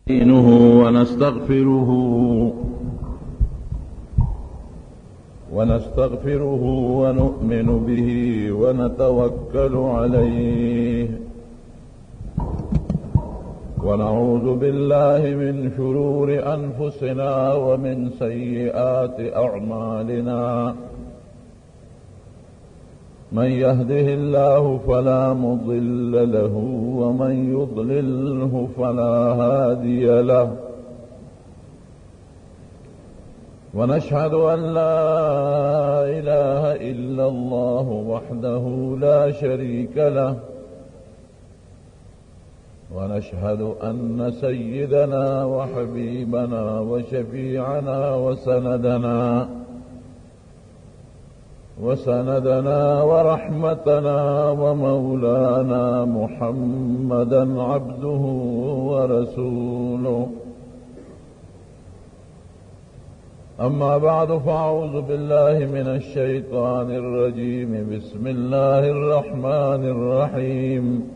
نستعينه ونستغفره ونستغفره ونؤمن به ونتوكل عليه ونعوذ بالله من شرور أنفسنا ومن سيئات أعمالنا من يهده الله فلا مضل له ومن يضلله فلا هادي له ونشهد أن لا إله إلا الله وحده لا شريك له ونشهد أن سيدنا وحبيبنا وشفيعنا وسندنا وسندنا ورحمتنا ومولانا محمدا عبده ورسوله أما بعد فأعوذ بالله من الشيطان الرجيم بسم الله الرحمن الرحيم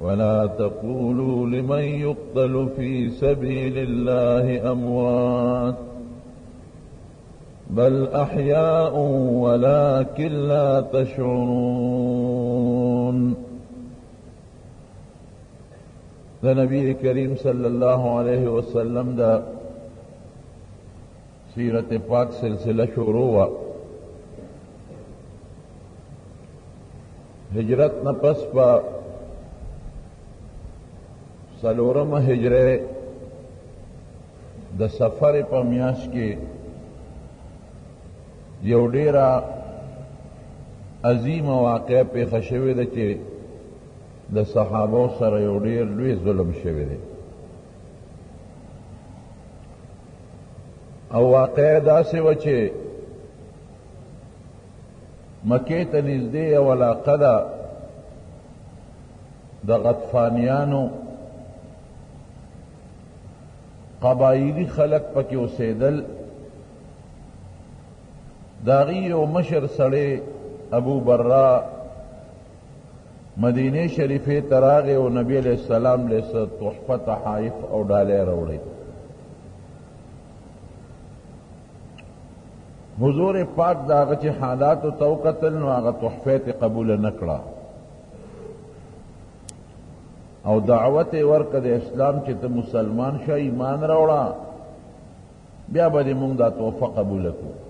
ولا تقولوا لمن يقتل في سبيل الله أموات بل أحياء ولكن لا تشعرون د نبی کریم صلی الله علیه وسلم دا سیرت پاک سلسله شروع وا هجرت نه پس په څلورمه هجره د سفر په میاشت کې یو ډیره عظیمه واقعه پیښه شوې ده چې د صحابو سره یو ډیر لوی ظلم شوی دی او واقعه داسې وه چې مکې ته نږدې یوه علاقه ده د غطفانیانو قبایلی خلک پکې اوسېدل د هغوی یو مشر سړی ابو برا مدینه شریفې ته راغی او نبی علیه السلام له څه تحفه تحایف او ډالۍ راوړی حضور پاک د هغه چې حالاتو ته وکتل نو هغه تحفه ته قبوله نه کړه او دعوت یې ورکړه د اسلام چې ته مسلمان شه ایمان راوړه بیا به دې مونږ دا تحفه قبوله کړو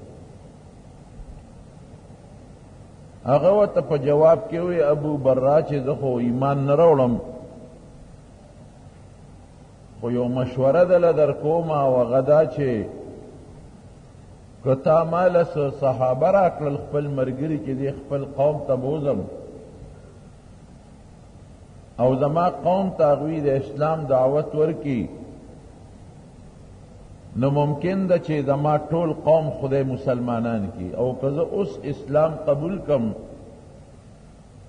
هغه ورته په جواب کې وی ابو برا چې زه خو ایمان نه راوړم خو یو مشوره دله در کوم او هغه دا چې که تا ماله څه صحابه راکړل خپل ملګري چې دی خپل قوم ته بوځم او زما قوم ته هغوی د اسلام دعوت ورکړي نو ممکن ده چې زما ټول قوم خدای مسلمانان کی او که زه اوس اسلام قبول کم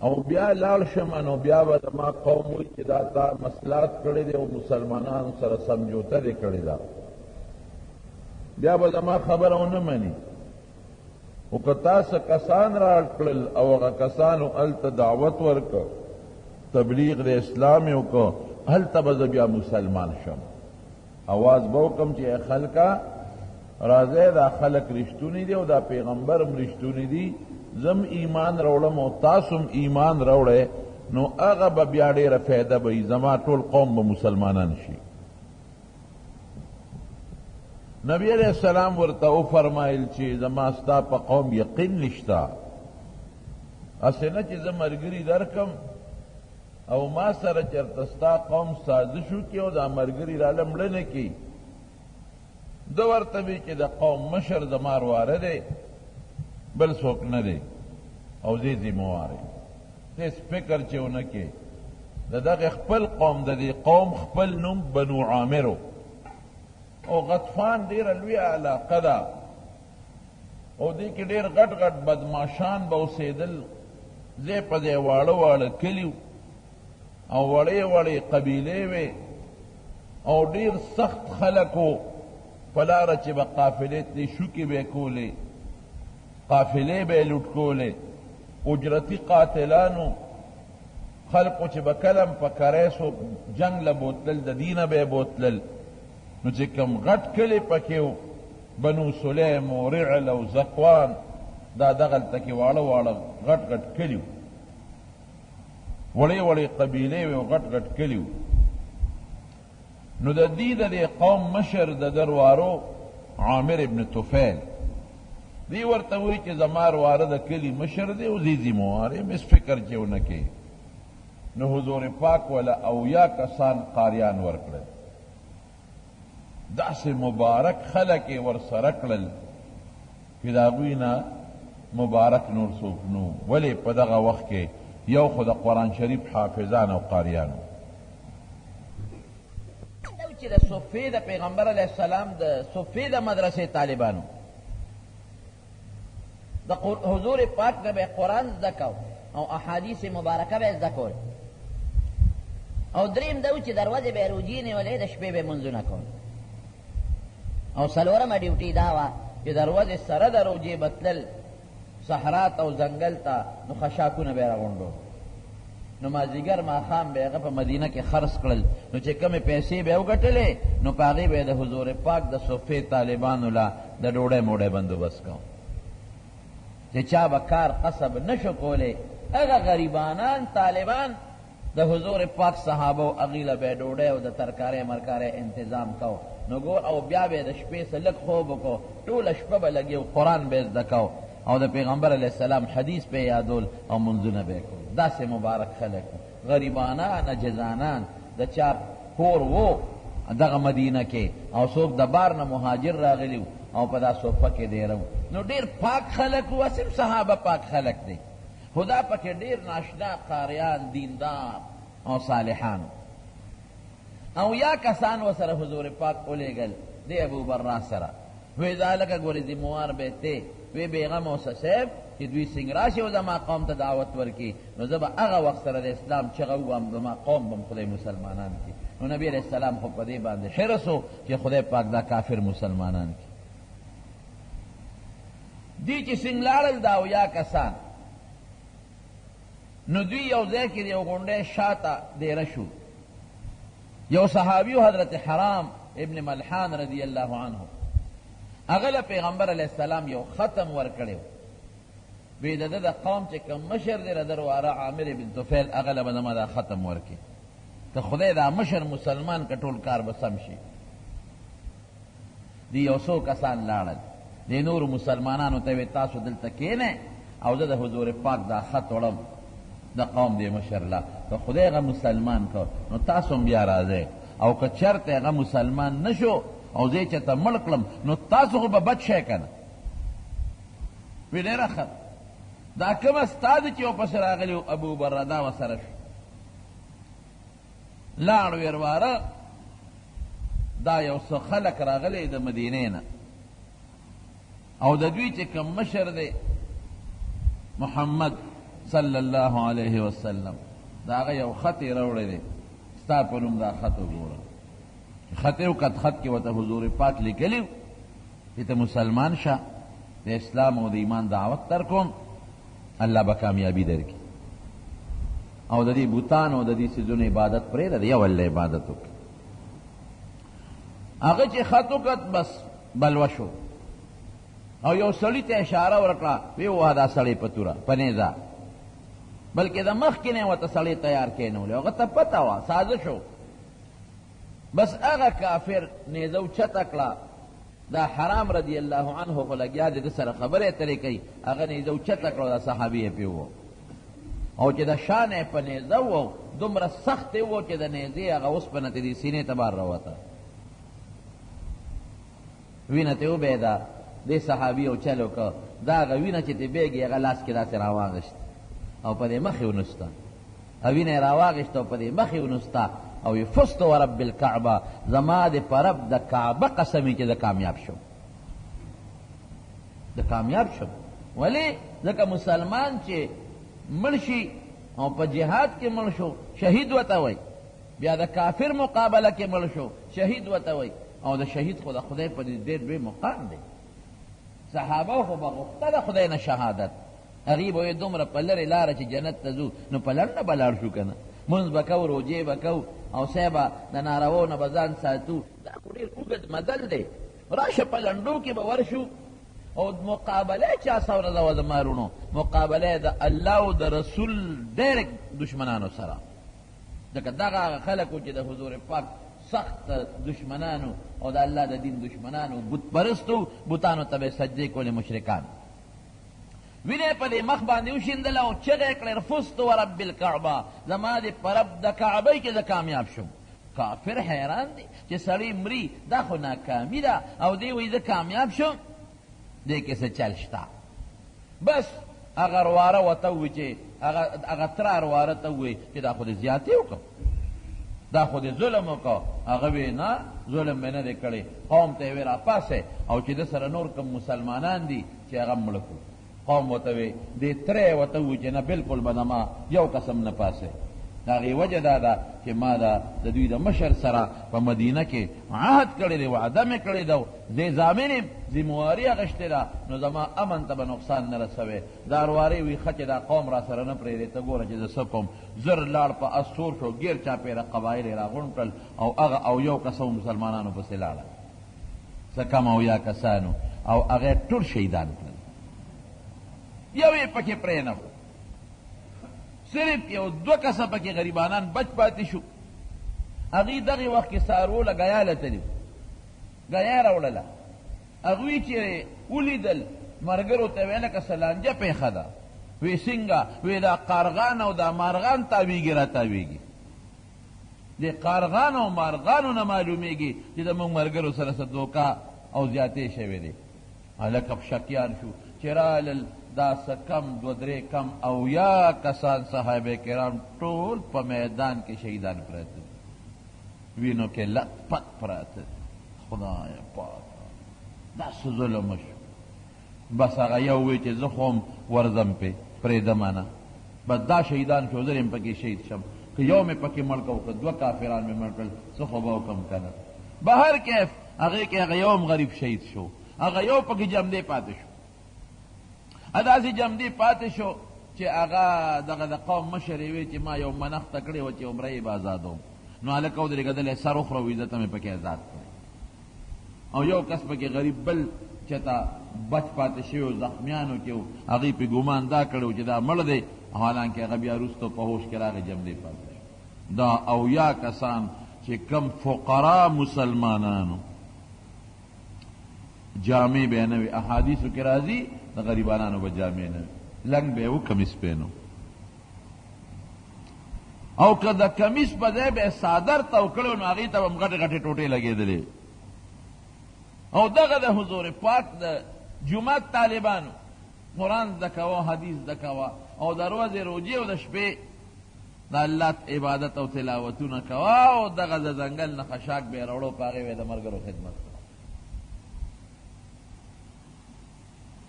او بیا لاړ شم نو بیا به زما قوم وایي چې دا تا مسلات کړی دی او مسلمانانو سره سمجوته دې کړې ده بیا به زما خبره ونه مني خو که تا څه کسان راکړل او هغه کسانو هلته دعوت ورکړ تبلیغ د اسلام یې وکړ هلته به زه بیا مسلمان شم اواز به وکړم چې ای خلکه راځئ دا خلک رښتوني دي او دا پیغمبر هم رښتوني دي زم ایمان راوړم او تاسو هم ایمان راوړئ نو هغه به بیا ډېره فایده به وي زما ټول قوم به مسلمانان شي نبی علیہ السلام ورته وفرمایل چې زما ستا په قوم یقین نشته هسې نه چې زه ملګري درکم او ما سره چېرته ستا قوم سازش وکړي او دا ملګري راله مړه نه کړي ده ورته وی چې د قوم مشر زما ورواره دی بل څوک نه دی او زه ذمهوار یم هېڅ فکر چې ونه کړي د دغه خپل قوم د دې قوم خپل نوم بنو عامر او غطفان ډېره لویه علاقه ده او دې کې ډېر غټ غټ بدماشان به اوسېدل ځای په ځای واړه واړه کلي او وړې وړې قبیلې وې او ډېر سخت خلک وو په لاره چې به قافلې تلې شوکې به یې کولې قافلې به یې لوټ کولې اجرتي قاتلانو خلقو چې به کله هم په کری څوک جنګ له بوتلل د دینه به یې بوتلل، نو چې کوم غټ کلی پکې و، بنو سلیم و رعل او ذکوان، دا دغلته کې واړه واړه غټ غټ کلي وو، وړې وړې قبیلې وې او غټ غټ کلي وو. نو د دې د دې قوم مشر د دروارو عامر ابن طفیل دی ورته وایي چې زما ورواره د کلي مشر دی او زه ذمهوار یم، هېڅ فکر چې ونه کوي. نو حضور پاک وله 70 کسان قاریان ورکړل، داسې مبارک خلک یې ورسره کړل چې د هغوی نه مبارک نور څوک نه وو. ولې په دغه وخت کې یو خو د قرآن شریف حافظان او قاریان وو. چې د صفې د پیغمبر علیه السلام د صفې د مدرسې طالبانو د حضور پاک نه به قرآن زده کاو او احادیث مبارکه به زده کول، او دریم دا و چې دروازې به یې روژې نیولې، د شپې به یې لمونځونه کول، او څلورمه ډیوټي دا وه چې د ورځې سره د روژې به تلل صحرا ته او ځنګل ته، نو خشاکونه به یې راغونډول، نو مازدیګر ماښام به یې هغه په مدینه کې خرڅ کړل، نو چې کومې پیسې به یې وګټلې نو په هغې به یې د حضور پاک د صفې طالبانو له د ډوډۍ موډۍ بندوبست کاوه. چې چا به کار قصب نه شو کولی هغه غریبانان طالبان د حضور پاک صحابه و هغوی له به یې ډوډۍ او د ترکارۍ مرکارۍ انتظام کاوه. نو ګور او بیا به یې د شپې څه لږ خوب وکړو، ټوله شپه به لګي او قرآن به یې زده کاوه او د پیغمبر علیه السلام حدیث به یې یادول او لمونځونه به یې کول. داسې مبارک خلک وو، غریبانان عاجزانان، د چا کور وو دغه مدینه کې او څوک د بار نه مهاجر راغلي وو او په دا صفه کې دېره وو، نو ډېر پاک خلک وو. هسې هم صحابه پاک خلک دي، خو دا پکې ډېر ناشنا قاریان، دیندار او صالحان وو. او یا کسان ورسره حضور پاک ولېږل دې ابو برا سره، وی ځه هلکه ګورې ذموار به ته وی، بېغمه اوسه صاحب، چې دوی څنګه راشي او زما قوم ته دعوت ورکړي نو زه به هغه وخت سره د اسلام چغه ووهم، زما قوم به هم خدای مسلمانان کړي. نو نبي علیه السلام خو په دې باندې حرص و چې خدای پاک دا کافر مسلمانان کړي. دوی چې څنګه لاړل دا 70 کسان، نو دوی یو ځای کې د یو غونډۍ شاته دېره شو. یو صحابي حضرت حرام ابن ملحان رضی الله عنه، هغه له پیغمبر علیه السلام یو ختم ورکړی و، وی د ده د قوم چې کوم مشر دی د درواره عامر بن طفیل، هغه له به زما دا ختم ورکړي، که خدای دا مشر مسلمان که ټول کار به سم شي. دی یو څو کسان لاړل، دې نورو مسلمانانو ته وی تاسو دلته کښېنئ او زه د حضور پاک دا خط وړم د قوم دې مشر له، که خدای هغه مسلمان کړ نو تاسو هم بیا راځئ، او که چرته هغه مسلمان نه شو او زه یې چېرته مړ کړم نو تاسو خو به بچ شئ که نه. وی ډېره ښه، دا کوم استاد چې ورپسې راغلی و ابو بره دا ورسره شو، لاړ ویرواره. دا یو څه خلک راغلی د مدینې نه، او د دوی چې کوم مشر دی محمد صلی الله علیه وسلم، د هغه یو خط یې راوړی دی، ستا په نوم دا خط وګوره. خط یې وکت، خط کې ورته حضور پاک لیکلي چې ته مسلمان شه، د اسلام او د ایمان دعوت در کوم، الله به کامیابي درکړي، او د دې بوتانو او د دې څیزونو عبادت پرېږده، د یو الله عبادت وکړه. هغه چې خط وکت بس بلوه شو، او یو سړي ته اشاره ورکړه، ویې ووهه دا سړی په توره په نیزه، بلکې د مخکې نه یې ورته سړی تیار کښېنولی، هغه ته پته وه، سازش و. بس هغه کافر نیزه اوچته کړه، دا حرام رضی الله عنه خو لګیا دی ده سره خبرې اترې کوي، هغه نیزه اوچته کړه، دا صحابي یې پرې ووهه، او چې د شا نه یې په نیزه ووهه دومره سخت یې ووهه چې د نیزې هغه اوسپنه ترې د سینې ته بار راوته، وینه ترې وبهېده. دې صحابي یو چل وکړ، دا هغه وینه چې ترې بهېږي هغه لاس کې داسې راواغېست او په دې مخ یې ونوسته، او وینه یې راواغېسته او په دې مخ یې ونوسته، او وی فزت ورب الکعبه، زما دې په رب د کعبه قسم وي چې زه کامیاب شوم، زه کامیاب شوم. ولې؟ ځکه مسلمان چې مړ شي او په جهاد کې مړ شو شهید ورته وایي، بیا د کافر مقابله کې مړ شو شهید ورته وایي، او د شهید خو د خدای په نزد ډېر لوی مقام دی. صحابه خو به غوښته د خدای نه شهادت، هغوی به ویل دومره په لرې لاره چې جنت ته ځو نو په لنډه به لاړ شو که نه، لمونځ به کوو، روژې به کوو او صاحبه د نارواو نه به ځان ساتو، دا خو ډېر اوږد مزل دی، راشه په لنډو کې به ورشو. او مقابله یې چا سره ده زما وروڼو؟ مقابله یې د الله او د رسول ډایرکټ دښمنانو سره، ځکه دغه هغه خلک وو چې د حضور پاک سخت دښمنانو او د الله د دین دښمنانو، بت پرستو، بتانو ته به یې سجدې کولې مشرکان. وینه یې په دې مخ باندې وشیندله او چغه یې کړې، فزت ورب الکعبه، زما دې په رب د کعبې کې زه کامیاب شوم. کافر حیران دی چې سړی مري، دا خو ناکامي ده او دی وایي زه کامیاب شوم، دې کې څه چل شته؟ بس هغه رواره ورته ووایي چې هغه تره رواره ته ووایي چې دا خو دې زیاتی وکړ، دا خو دې ظلم وکړ. هغه وایي نه، ظلم مې نه دی کړی. قوم ته یې وایي راپاڅئ او چې ده سره نور کوم مسلمانان دي چې هغه مړه کړو. قوم ورته وی، دې تره یې ورته ووی چې نه بلکل به د ما یو کس هم نه پاڅوې. د هغې وجه دا ده چې ما د د دوی د مشر سره په مدینه کې عهد کړی دی، وعده مې کړې ده او زه یې ضامن یم، ذمه واري یې اخیستې ده، نو زما امن ته به نقصان نه رسوې. دا اروارې وی، ښه چې دا قوم راسره نه پرېږدې، ته ګوره چې زه څه کوم. زر لاړ په اس سور شو، ګېر چاپېره قبایل یې راغونډ کړل او هغه اویو کسو مسلمانانو پسې لاړل. څه کم 70 کسانو او هغه ټول شهیدان کړل، یو یې پکې پرې نه ښود، صرف یو دوه کسه پکې غریبانان بچ پاتې شو. هغوی دغې وخت کې څاروو له ګیا له تللي، ګیا راوړله. هغوی چې ولیدل ملګرو ته ویل لکه څه لانجه پېښه ده. وی څنګه؟ وی دا قارغان او دا مارغان تاویږي را تاویږي. د قارغانو او مارغانو نه معلومیږي چې د موږ ملګرو سره څه دوکه او زیاتی شوی دی. هلکه شکیان شو چې رالل دا څه کم دوه درې کم 70 کسان صحابه کرام ټول په میدان کې شهیدان پراته دي، وینو کې لت پت پراته دي. خدای پاک دا څه ظلم وشو. بس هغه یو وی چې زه خو هم ورځم پې پرېږدم نه، بس دا شهیدان شو زه هم پکې شهید شم، که یو مې پکې مړ کړ که دوه کافران مې مړ کړل څه خو به وکړم که نه. بهر کیف هغې کې هغه یو هم غریب شهید شو، هغه یو پکې جمدې پاتې شو، داسې جمدې پاتې شو چې هغه دغه د قوم مشر یې وی چې ما یو منښته کړې وه چې عمره یې به ازادوم، نو هلکه ودرېږه دلی سر وخوره عزت مې پکې ازاد کړی. او یو کس پکې غریب بل چته بچ پاتې شوی و، زخمیانو کې و، هغوی پرې ګومان دا کړی و چې دا مړ دی، حالانکه هغه بیا وروسته په هوش کې راغی جمدې پاتې شو. دا 70 کسان چې کوم فقرا مسلمانانو جامې به نه وي، احادیثو کې راځي د غریبانانو به جامې نه وي، لنګ به یې و کمیس به یې نه او که د کمیس په ځای به یې څادر تاو کړی نو هغې ته به هم غټې غټې ټوټې لګېدلې. او دغه د حضور پاک د جومات طالبانو قرآن زده کوه، حدیث زده کوه او د ورځې روژې او د شپې د الله عبادت او تلاوتونه کوه او دغه د ځنګل نه خشاک به یې راوړو په هغې به یې د ملګرو خدمت کوه.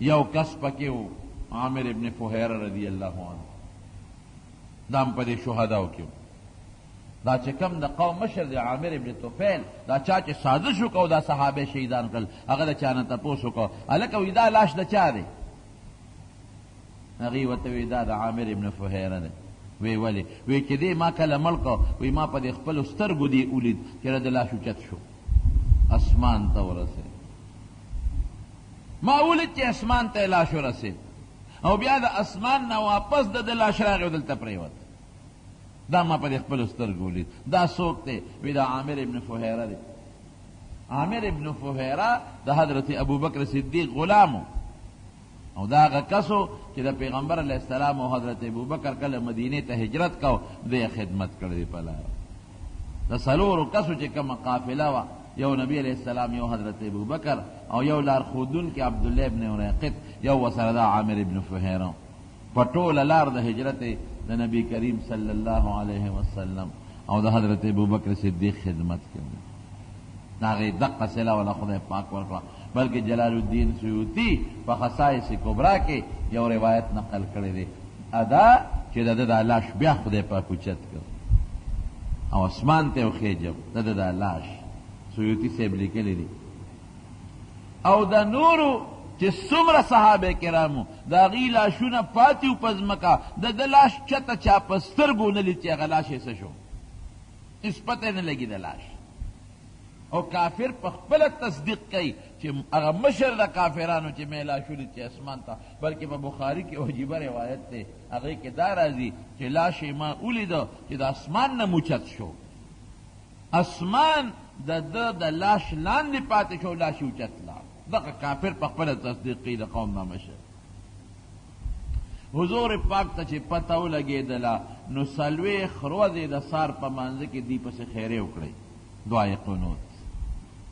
یو کس پکې و عامر ابن فهیره رضی الله عنه، دا هم په دې شهداو کې و. دا چې کوم د قوم مشر دی عامر ابن طفیل، دا چا چې سازش وکړ دا صحابه شهیدان کړل، هغه د چا نه تپوس وکړ، هلکه وایي دا لاش د چا دی؟ هغوی ورته وایي دا د عامر ابن فهیره دی. وی ولې؟ وی چې دی ما کله مړ کړ، وی ما په دې خپلو سترګو دی ولید چې د لاش اوچت شو اسمان ته ورسېد. ما ولید چې اسمان ته یې لاش ورسېد او بیا د اسمان نه واپس د ده لاش راغی او دلته پرېوت. دا ما په دې خپلو سترګو ولید. دا څوک دی؟ وی دا عامر ابن فهیره دی. عامر ابن فهیره د حضرت ابوبکر صدیق غلام و او دا هغه کس و چې د پیغمبر علیه السلام او حضرت ابوبکر کله مدینې ته هجرت کاو دی خدمت کړی دی په لاره. د څلورو کسو چې کومه قافله وه، یو نبی علیه السلام، یو حضرت ابوبکر او یو لارښودونکی عبدالله ابن اریقط، یو ورسره دا عامر ابن فهیره. په ټوله لار د هجرت د نبی کریم صلی الله علیه وسلم او د حضرت ابوبکر صدیق خدمت کړی. د هغې دقه صله وله خدای پاک ورکړه. بلکې جلال الدین سیوطي په خصائص کبرا کې یو روایت نقل کړی دی، ادا چې د ده دا لاش بیا خدای پاک اوچت کړ او اسمان ته یې وخېژو، د ده دا لاش سیوطي صاحب لیکلی دی. او د نورو چې څومره صحابه کرام وو، د هغوی لاشونه پاتې وو په ځمکه، د ده لاش چته چا په سترګو ونه لید چې هغه لاش یې څه شو، هېڅ پته یې نه لګي د لاش. او کافر په خپله تصدیق کوي چې هغه مشر د کافرانو چې مې لاش ولید چې اسمان ته، بلکې په بخاري کې عجیبه روایت دی، هغې کې دا راځي چې لاش یې ما ولید چې د اسمان نه موچت شو، اسمان د ده د لاش لاندې پاتې شو، لاش یې اوچت لاړ. دغه کافر په خپله تصدیق کوي د قوم دا مشر. حضور پاک ته چې پته ولګېدله نو 40 ورځې د سار په مانځه کې دوی پسې خیرې وکړې، دعای قنوت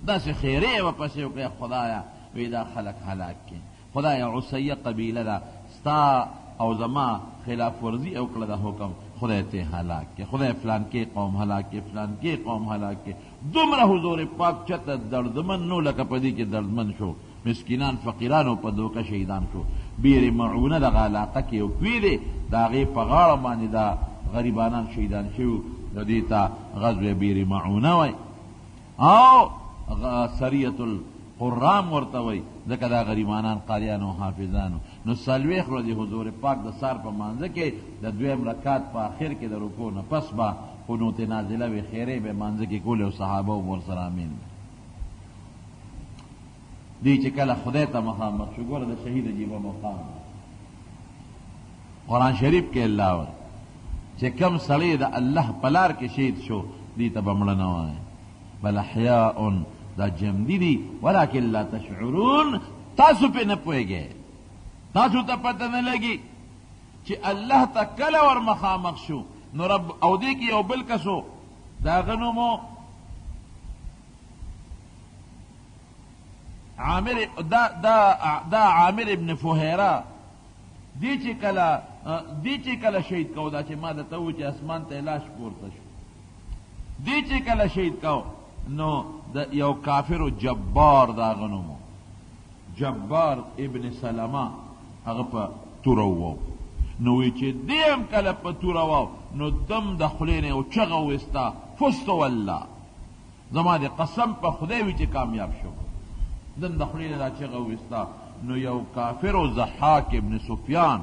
داسې خیرې یې ورپسې وکړې، خدایه وی دا خلک هلاک کړې، خدایه عصیه قبیله ده ستا او زما خلاف ورزي یې وکړه د حکم، خدای ته هلاک کړې، خدای فلانکې قوم هلاک کړې، فلانکې قوم هلاک کړې. دومره حضور پاک چته دردمن نو لکه په دې کې دردمن شو، مسکینان فقیران او په دوکه شهیدان شو. بیر معونه دغه علاقه کې یو کوی دی، د هغې په غاړه باندې دا غریبانان شهیدان شوي، نو دې ته غزوه بیر معونه وایي او سریة القرام ورته وایي، ځکه دا غریبانان قاریان او حافظان وو. نو 40 ورځې حضور پاک د سار په مانځه کې د دویم رکعت په آخر کې د رکوع نه پس به قنوت نازله وي، خیرې به مانځه کې کولې او صحابه به ورسره امین. دی چې کله خدای ته مخامخ شو، ګوره د شهید عجیبه مقام دی. قرآن شریف کې الله وایي چې کوم سړی د الله په لار کې شهید شو، دې ته به مړه نه وایي، بل احیاء، دا ژوندي دي، ولکن لا تشعرون، تاسو پرې نه پوهېږئ، تاسو ته پته نه لګي چې الله ته کله ور مخامخ شو. نو رب او دې کې یو بل کس و، د هغه نوم عامر، دا دا دا عامر ابن فهیره دی چې کله دی چې کله شهید کو، دا چې ما درته وویل چې اسمان ته لاش پورته شو، دی چې کله شهید کو نو د یو کافر جبار، د هغه نوم جبار ابن سلمه، هغه په توره وواو. نو وی چې دی هم کله په توره واو، نو دم د خولې نه یو چغه وویسته، فزت والله، زما د قسم په خدای وي چې کامیاب شوم. دم د خولې نه دا چغه وویسته، نو یو کافر و ضحاک ابن سفیان،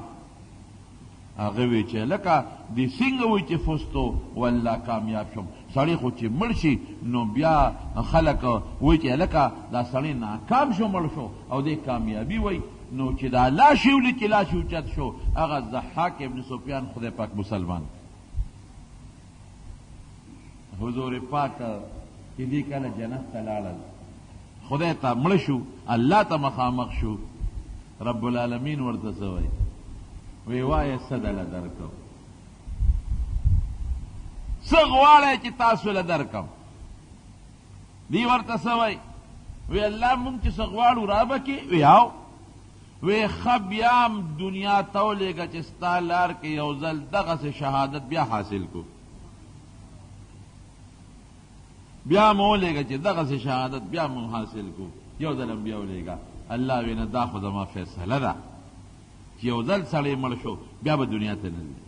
هغه وی چې لکه دې څنګه وایي چې فزتو والله کامیاب شوم، سړی خو چې مړ شي نو بیا خلک وایي چې لکه دا سړی ناکام شو مړ شو، او دې کامیابي وایي. نو چې دا لاش یې ولید چې لاش یې اوچت شو، هغه ضحاک ابن سفیان خدای پاک مسلمان. حضور پاک چې دې کله جنت ته لاړل، خدای ته مړه شو، الله ته مخامخ شو، رب العالمین ورته څه وایي؟ وی وایه څه دله درکم، څه غواړی چې تاسو له درکم؟ دی ورته څه وایي؟ وی الله مونږ چې څه غواړو را به کې؟ وی او وی ښه بیا هم دنیا ته ولېږه چې ستا لار کې یو ځل دغسې شهادت بیا حاصل کړو، بیا مو ولېږه چې دغسې شهادت بیا مو حاصل کړو، یو ځل هم بیا ولېږه. الله وی نه، دا خو زما فیصله ده چې یو ځل سړی مړ شو بیا به دنیا ته نه ځي.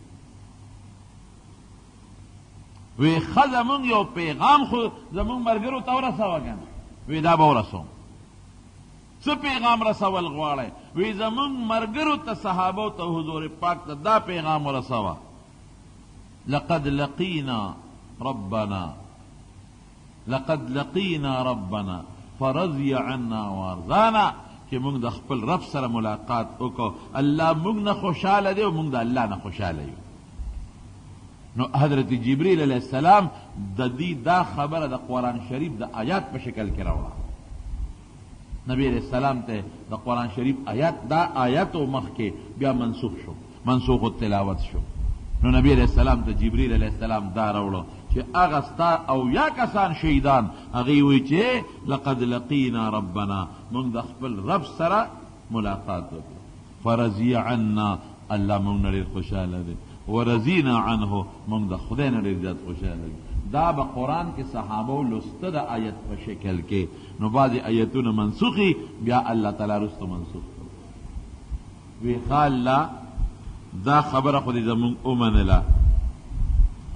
وی ښه زمونږ یو پیغام خو زمونږ ملګرو ته ورسوه که نه؟ وی دا به ورسوم. څه پیغام رسول غواړی؟ وی زمونږ ملګرو ته، صحابو ته، حضور پاک ته دا پیغام ورسوه، لقد لقینا ربنا، لقد لقینا ربنا فرضی عنا وارضانا، چې موږ د خپل رب سره ملاقات وکړو، الله موږ نه خوشحاله دی او موږ د الله نه خوشحاله یو. نو حضرت جبرئیل علیه السلام د دې دا خبره د قرآن شریف د آیات په شکل کې راوړه. نبی علیه السلام ته د قرآن شریف آیات، دا آیات مخکې بیا منسوخ شو، منسوخ التلاوت شو. نو نبی علیه السلام ته جبرئیل علیه السلام دا راوړو چې هغه ستا او یا کسان شهیدان، هغوی وایي چې لقد لقینا ربنا، موږ د خپل رب سره ملاقات وکړو، فرضی عنا، الله موږ نه ډېر خوشحاله دی، ورضینا عنه، موږ د خدای نه ډېر زیات خوشحاله یو. دا به قرآن کې صحابو لوسته د آیت په شکل کې، نو بعضې آیتونه منسوخي بیا الله تعالی وروسته منسوخ کړ. وی ښه الله دا خبره خو دې زمونږ ومنله.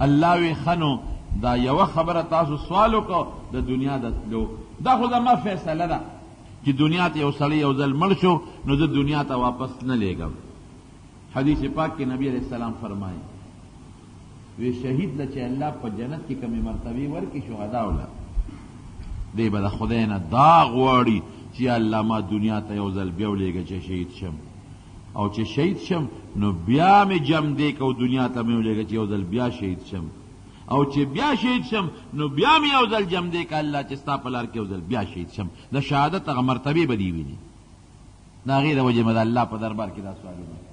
الله وی ښه نو دا یوه خبره تاسو سوال وکړو د دنیا د تلو، دا خو زما فیصله ده، چې دنیا ته یو سړی یو ځل مړ شو نو زه دنیا ته واپس نه لېږم. حدیث پاک کې نبی علیه السلام فرمایي وی شهید له چې الله په جنت کې کومې مرتبې ورکړي شهداو له دی به د خدای نه دا غواړي چې یا الله ما دنیا ته یو ځل بیا ولېږه چې شهید شم او چې شهید شم نو بیا مې جم دی کو دنیا ته مې ولېږه چې یو ځل بیا شهید شم او چې بیا شهید شم نو بیا مې یو ځل جم دی که الله چې ستا په لار کې یو ځل بیا شهید شم د شهادت هغه مرتبې به دی ویني د هغې د وجې به د الله په دربار کې دا سوالونه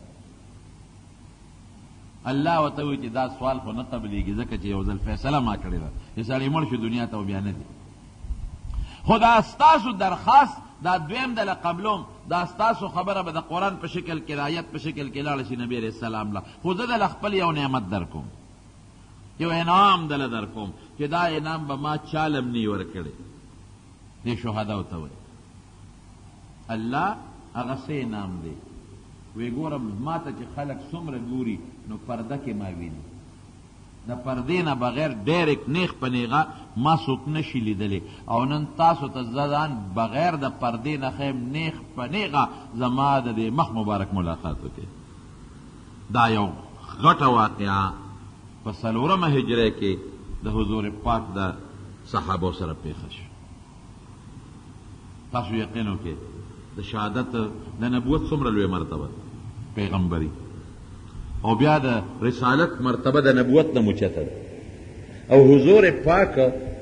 الله ورته وایي چې دا سوال خو نه قبلېږي ځکه چې یو ځل فیصله ما کړې ده چې سړی مړ شو دنیا ته بیا نه دی خو دا ستاسو درخواست دا دویم دله قبلوم دا ستاسو خبره به د قرآن په شکل کې د آیت په شکل کې لاړه شي نبي علیه السلام له خو زه دله خپل یو نعمت درکوم یو انعام دله درکوم چې دا انعام به ما چاله هم نه ورکړی دې شهداو ته وایي الله هغه څه انعام دی وی ګورم ما ته چې خلک څومره ګوري نو پرده کې ما ویني د پردې نه بغیر ډایرکټ نیغ په نیغه ما څوک نه شي لیدلی او نن تاسو ته زه ځان بغیر د پردې نه ښیم نیغ په نیغه زما د دې مخ مبارک ملاقات وکړي دا یو غټه واقعه په څلورمه هجره کې د حضور پاک د صحابو سره پیښه شوه. تاسو یقین وکړئ د شهادت د نبوت څومره لوی مرتبه ده پیغمبري او بیا د رسالت مرتبه د نبوت نه موچته ده او حضور پاک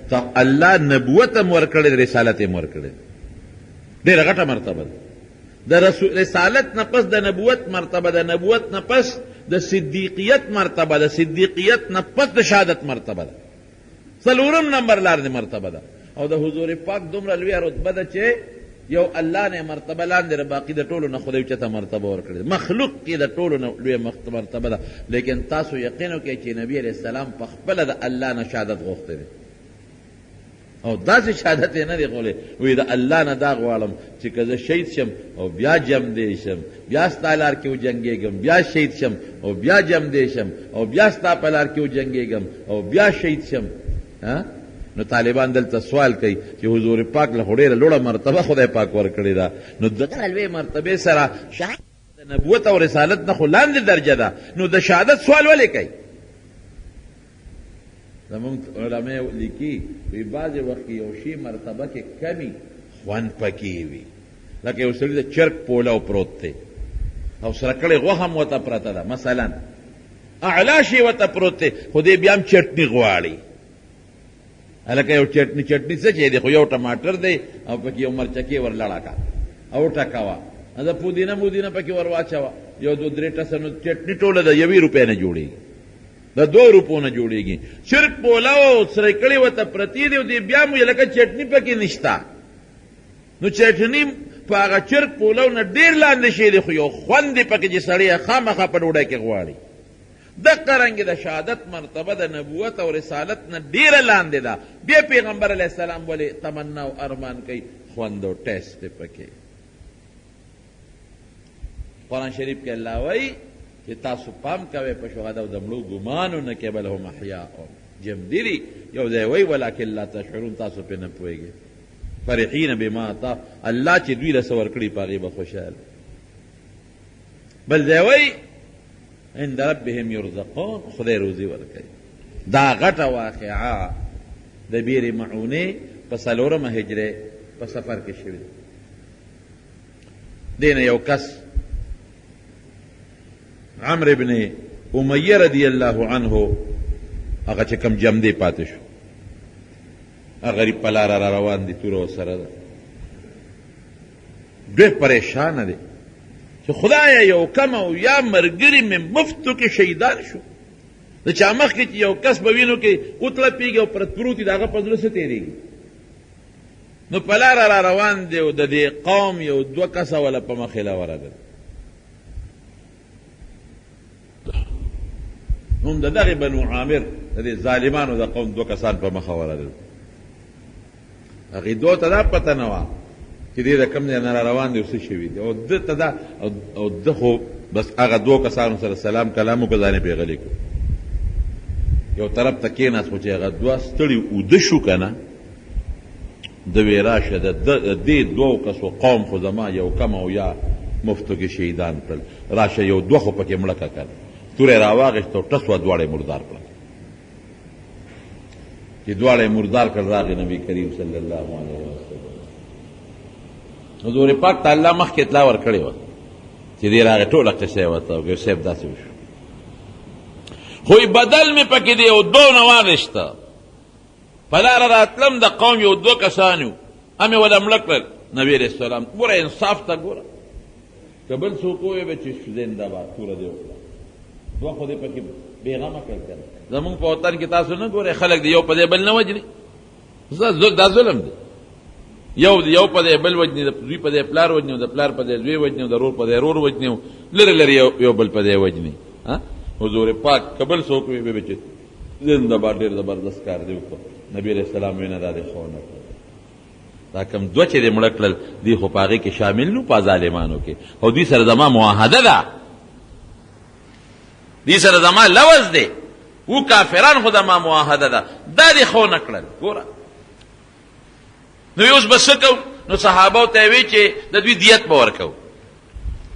ته الله نبوت هم ورکړی رسالت هم ورکړی ډېره غټه مرتبه ده د رسالت نه پس د نبوت مرتبه د نبوت نه پس د صدیقیت مرتبه د صدیقیت نه پس د شهادت مرتبه ده څلورم نمبر لاندې مرتبه ده او د حضور پاک دومره لویه رتبه ده چې یو الله نه مرتبه لاندې ده باقي د ټولو نه خدای اوچته مرتبه ورکړې مخلوق کې د ټولو نه لویه مرتبه ده لیکن تاسو یقین وکړئ چې نبی علیه السلام په خپله د الله نه شهادت غوښتی دی او داسې شهادت یې نه دی غوښتی وایي د الله نه دا غواړم چې که زه شهید شم او بیا جمدې شم بیا ستا لار کې وجنګېږم بیا شهید شم او بیا جمدې شم او بیا ستا په لار کې وجنګېږم او بیا شهید شم نو طالبان دلته سوال کوي چې حضور پاک له خو ډېره لوړه مرتبه خدای پاک ورکړې ده نو دغه لوی مرتبې سره شهادت د نبوت او رسالت نه خو لاندې درجه ده نو د شهادت سوال ولې کوي زمونږ علماء لیکي وی بعضې وخت کې یو شی مرتبه کې کمی خوند پکې وي لکه یو سړي د چرګ پولو پروت دی او سره کړې غوښه هم ورته پرته ده مثلا اعلی شی ورته پروت دی خو دی بیا هم چټني غواړي هلکه یو چټني چټني څه چې دی خو یو ټماټر دی او پکې یو مرچکې ور لړه کا او ټکوه د پودینه مودینه پکې ور واچوه یو دوه درې ټسه نو چټني ټوله د یوې روپۍ نه جوړېږي د دوو روپو نه جوړېږي چرګ پولاو او سرې کړې ورته پرتې دي او دی بیا مو لکه چټني پکې نشته نو چټني په هغه چرګ پولاو نه ډېر لاندې شی دی خو یو خوند دی پکې چې سړی یې خامخا په ډوډۍ کې غواړي دقه رنګ د شهادت مرتبه د نبوت او رسالت نه ډېره لاندې ده بیا پیغمبر علیه السلام ولې تمنا او ارمان کوي خوند او ټیسټ دی پکې قرآن شریف کې الله وایي چې تاسو پام کوئ په شهدا او د مړو ګمان ونه کوئ بل هم احیاء ژوندي دي یو ځای وایي ولکن لا تشعرون تاسو پرې نه پوهېږئ فرحین بما آتا الله چې دوی له څه ورکړي په هغې به خوشحاله بل ځای وایي عند ربهم یرزقون خدای روزي ورکوي دا غټه واقعه د بیر معونې په څلورمه هجرې په سفر کې شوې ده دې نه یو کس عمرو ابن امیه رضی الله عنه هغه چې کوم جمدې پاتې شو هغه غریب په لاره را روان دي توره ورسره ده ډېر پریشانه دی چې خدایه یو کم او یا مرګري مې مفتو کې شهیدان شو د چا مخکې چې یو کس به وینو کې وتړپېږي او پرت پروت وي د هغه په زړه څه تېرېږي نو په لاره را روان دی او د دې قوم یو دوه کسه وله په مخې له ورغل هم د دغه بنو عامر د دې ظالمانو د قوم دوه کسان په مخه ورغل هغې دوه ته دا پته نه وه چې دې د کوم ځای نه را روان دی او څه شوي دي او ده ته دا او ده خو بس هغه دوو کسانو سره سلام کلام وکړ ځان یې پرې غلی کړو یو طرف ته کېناست خو چې هغه دوه ستړي اوده شو که نه ده وې راشه د دې دوو کسو قوم خو زما یو کم او یا مفتو کې شهیدان کړل، راشه یو دوه خو پکې مړه که کنه. توره یې راواخیسته او ټس وه دواړه یې مردار کړل. چې دواړه یې مردار کړل راغی نبي کریم صلی الله علیه وسلم. حضور پاک ته الله مخکې اطلاع ورکړې وه چې دی راغی ټوله قصه یې ورته وکړه، صاحب داسې وشو خو بدل مې پکې دی یو دوه نه واخیسته. په لاره راتلم د قوم یو دوه کسان وو، مې وله مړه کړل. نبي علیه السلام ګوره انصاف ته ګوره، که بل څوک ووایي به چې زنده باد توره دې وکړه، دوه خو دې پکې بېغمه کړل که نه. زمونږ په وطن کې تاسو نه ګورئ خلک دې یو په ځای بل نه وژني، دا ظلم دی. یو یو په ځای بل وژني، د زوی په ځای پلار وژني، د پلار په ځای زوی وژني، د ورور په ځای ورور وژني، لرې لرې یو بل په ځای وژني. حضور پاک که بل څوک وي به چې زنده باد ډېر زبردست کار دی وکړو. نبی علیه السلام وینا دا دی ښه ونه کړل. دا کوم دوه چې دې مړه کړل دوی خو په هغې کې شامل نو په ظالمانو کې، او دوی سره زما معاهده ده، دوی سره زما لوظ دی، و کافران خو زما معاهده ده، دا دې ښه ونه کړل. ګوره نو اوس به څه کوو؟ نو صحابو ته یې وی چې د دوی دیت به ورکوو.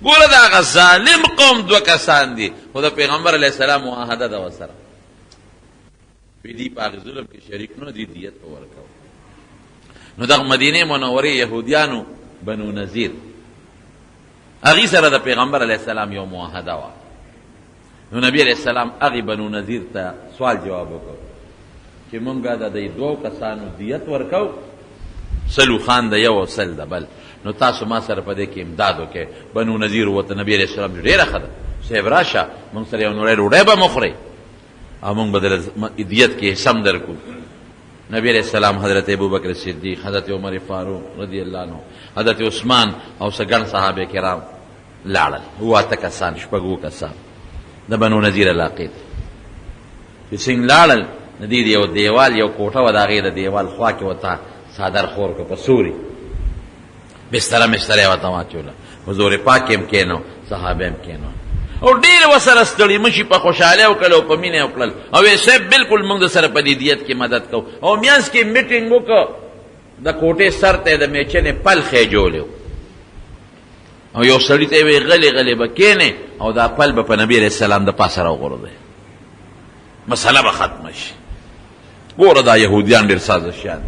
ګوره د هغه ظالم قوم دوه کسان دي، خو د پیغمبر علیه السلام معاهده ده ورسره، وی دوی په هغه ظلم کې شریک نه دي، دیت به ورکوو. نو دغه مدینې منورې یهودیانو بنو نذیر هغوی سره د پیغمبر علیه السلام یو معاهده وه. نو نبی علیه السلام هغې بنو نذیر ته سوال جواب وکړ چې مونږ د دې دوو کسانو دیت ورکو، سل اوښان د یو او سل د بل، نو تاسو ما سره په دې کې امداد وکړئ. بنو نذیر ورته نبی علیه السلام ډېره ښه ده صاحب راشه مونږ سره یو نوړی ډوډۍ به مو خورئ او مونږ به د دیت کې حصه هم درکړو. نبی علیه السلام حضرت ابوبکر صدیق، حضرت عمر فاروق رضی الله عنه، حضرت عثمان او څه ګڼ صحابه کرام لاړل، اووه اته کسان، شپږ اووه کسان د بنو نذیر علاقې ته چې څنګه لاړل، د دې یو دیوال یو کوټه وه، د هغې د دیوال خوا کې ورته څادر خور کړ، په سوري بستره مستره یې ورته واچوله. حضور پاک یې هم کښېنو، صحابه یې هم کښېنو او ډېر ورسره ستړي مشي په خوشحالۍ وکړل او په مینه یې وکړل او یې صاحب بالکل موږ د سره په دې دیت کې مدد کوو. او میانځ کې میټینګ وکړ، د کوټې سر ته یې د میچنې پل خېجولی او یو سړي ته یې ویل غلی غلی به کښېنې او دا پل به په نبي علیه السلام د پاسه راوغورځوې، مسله به ختمه شي. ګوره دا یهودیان ډېر سازشیان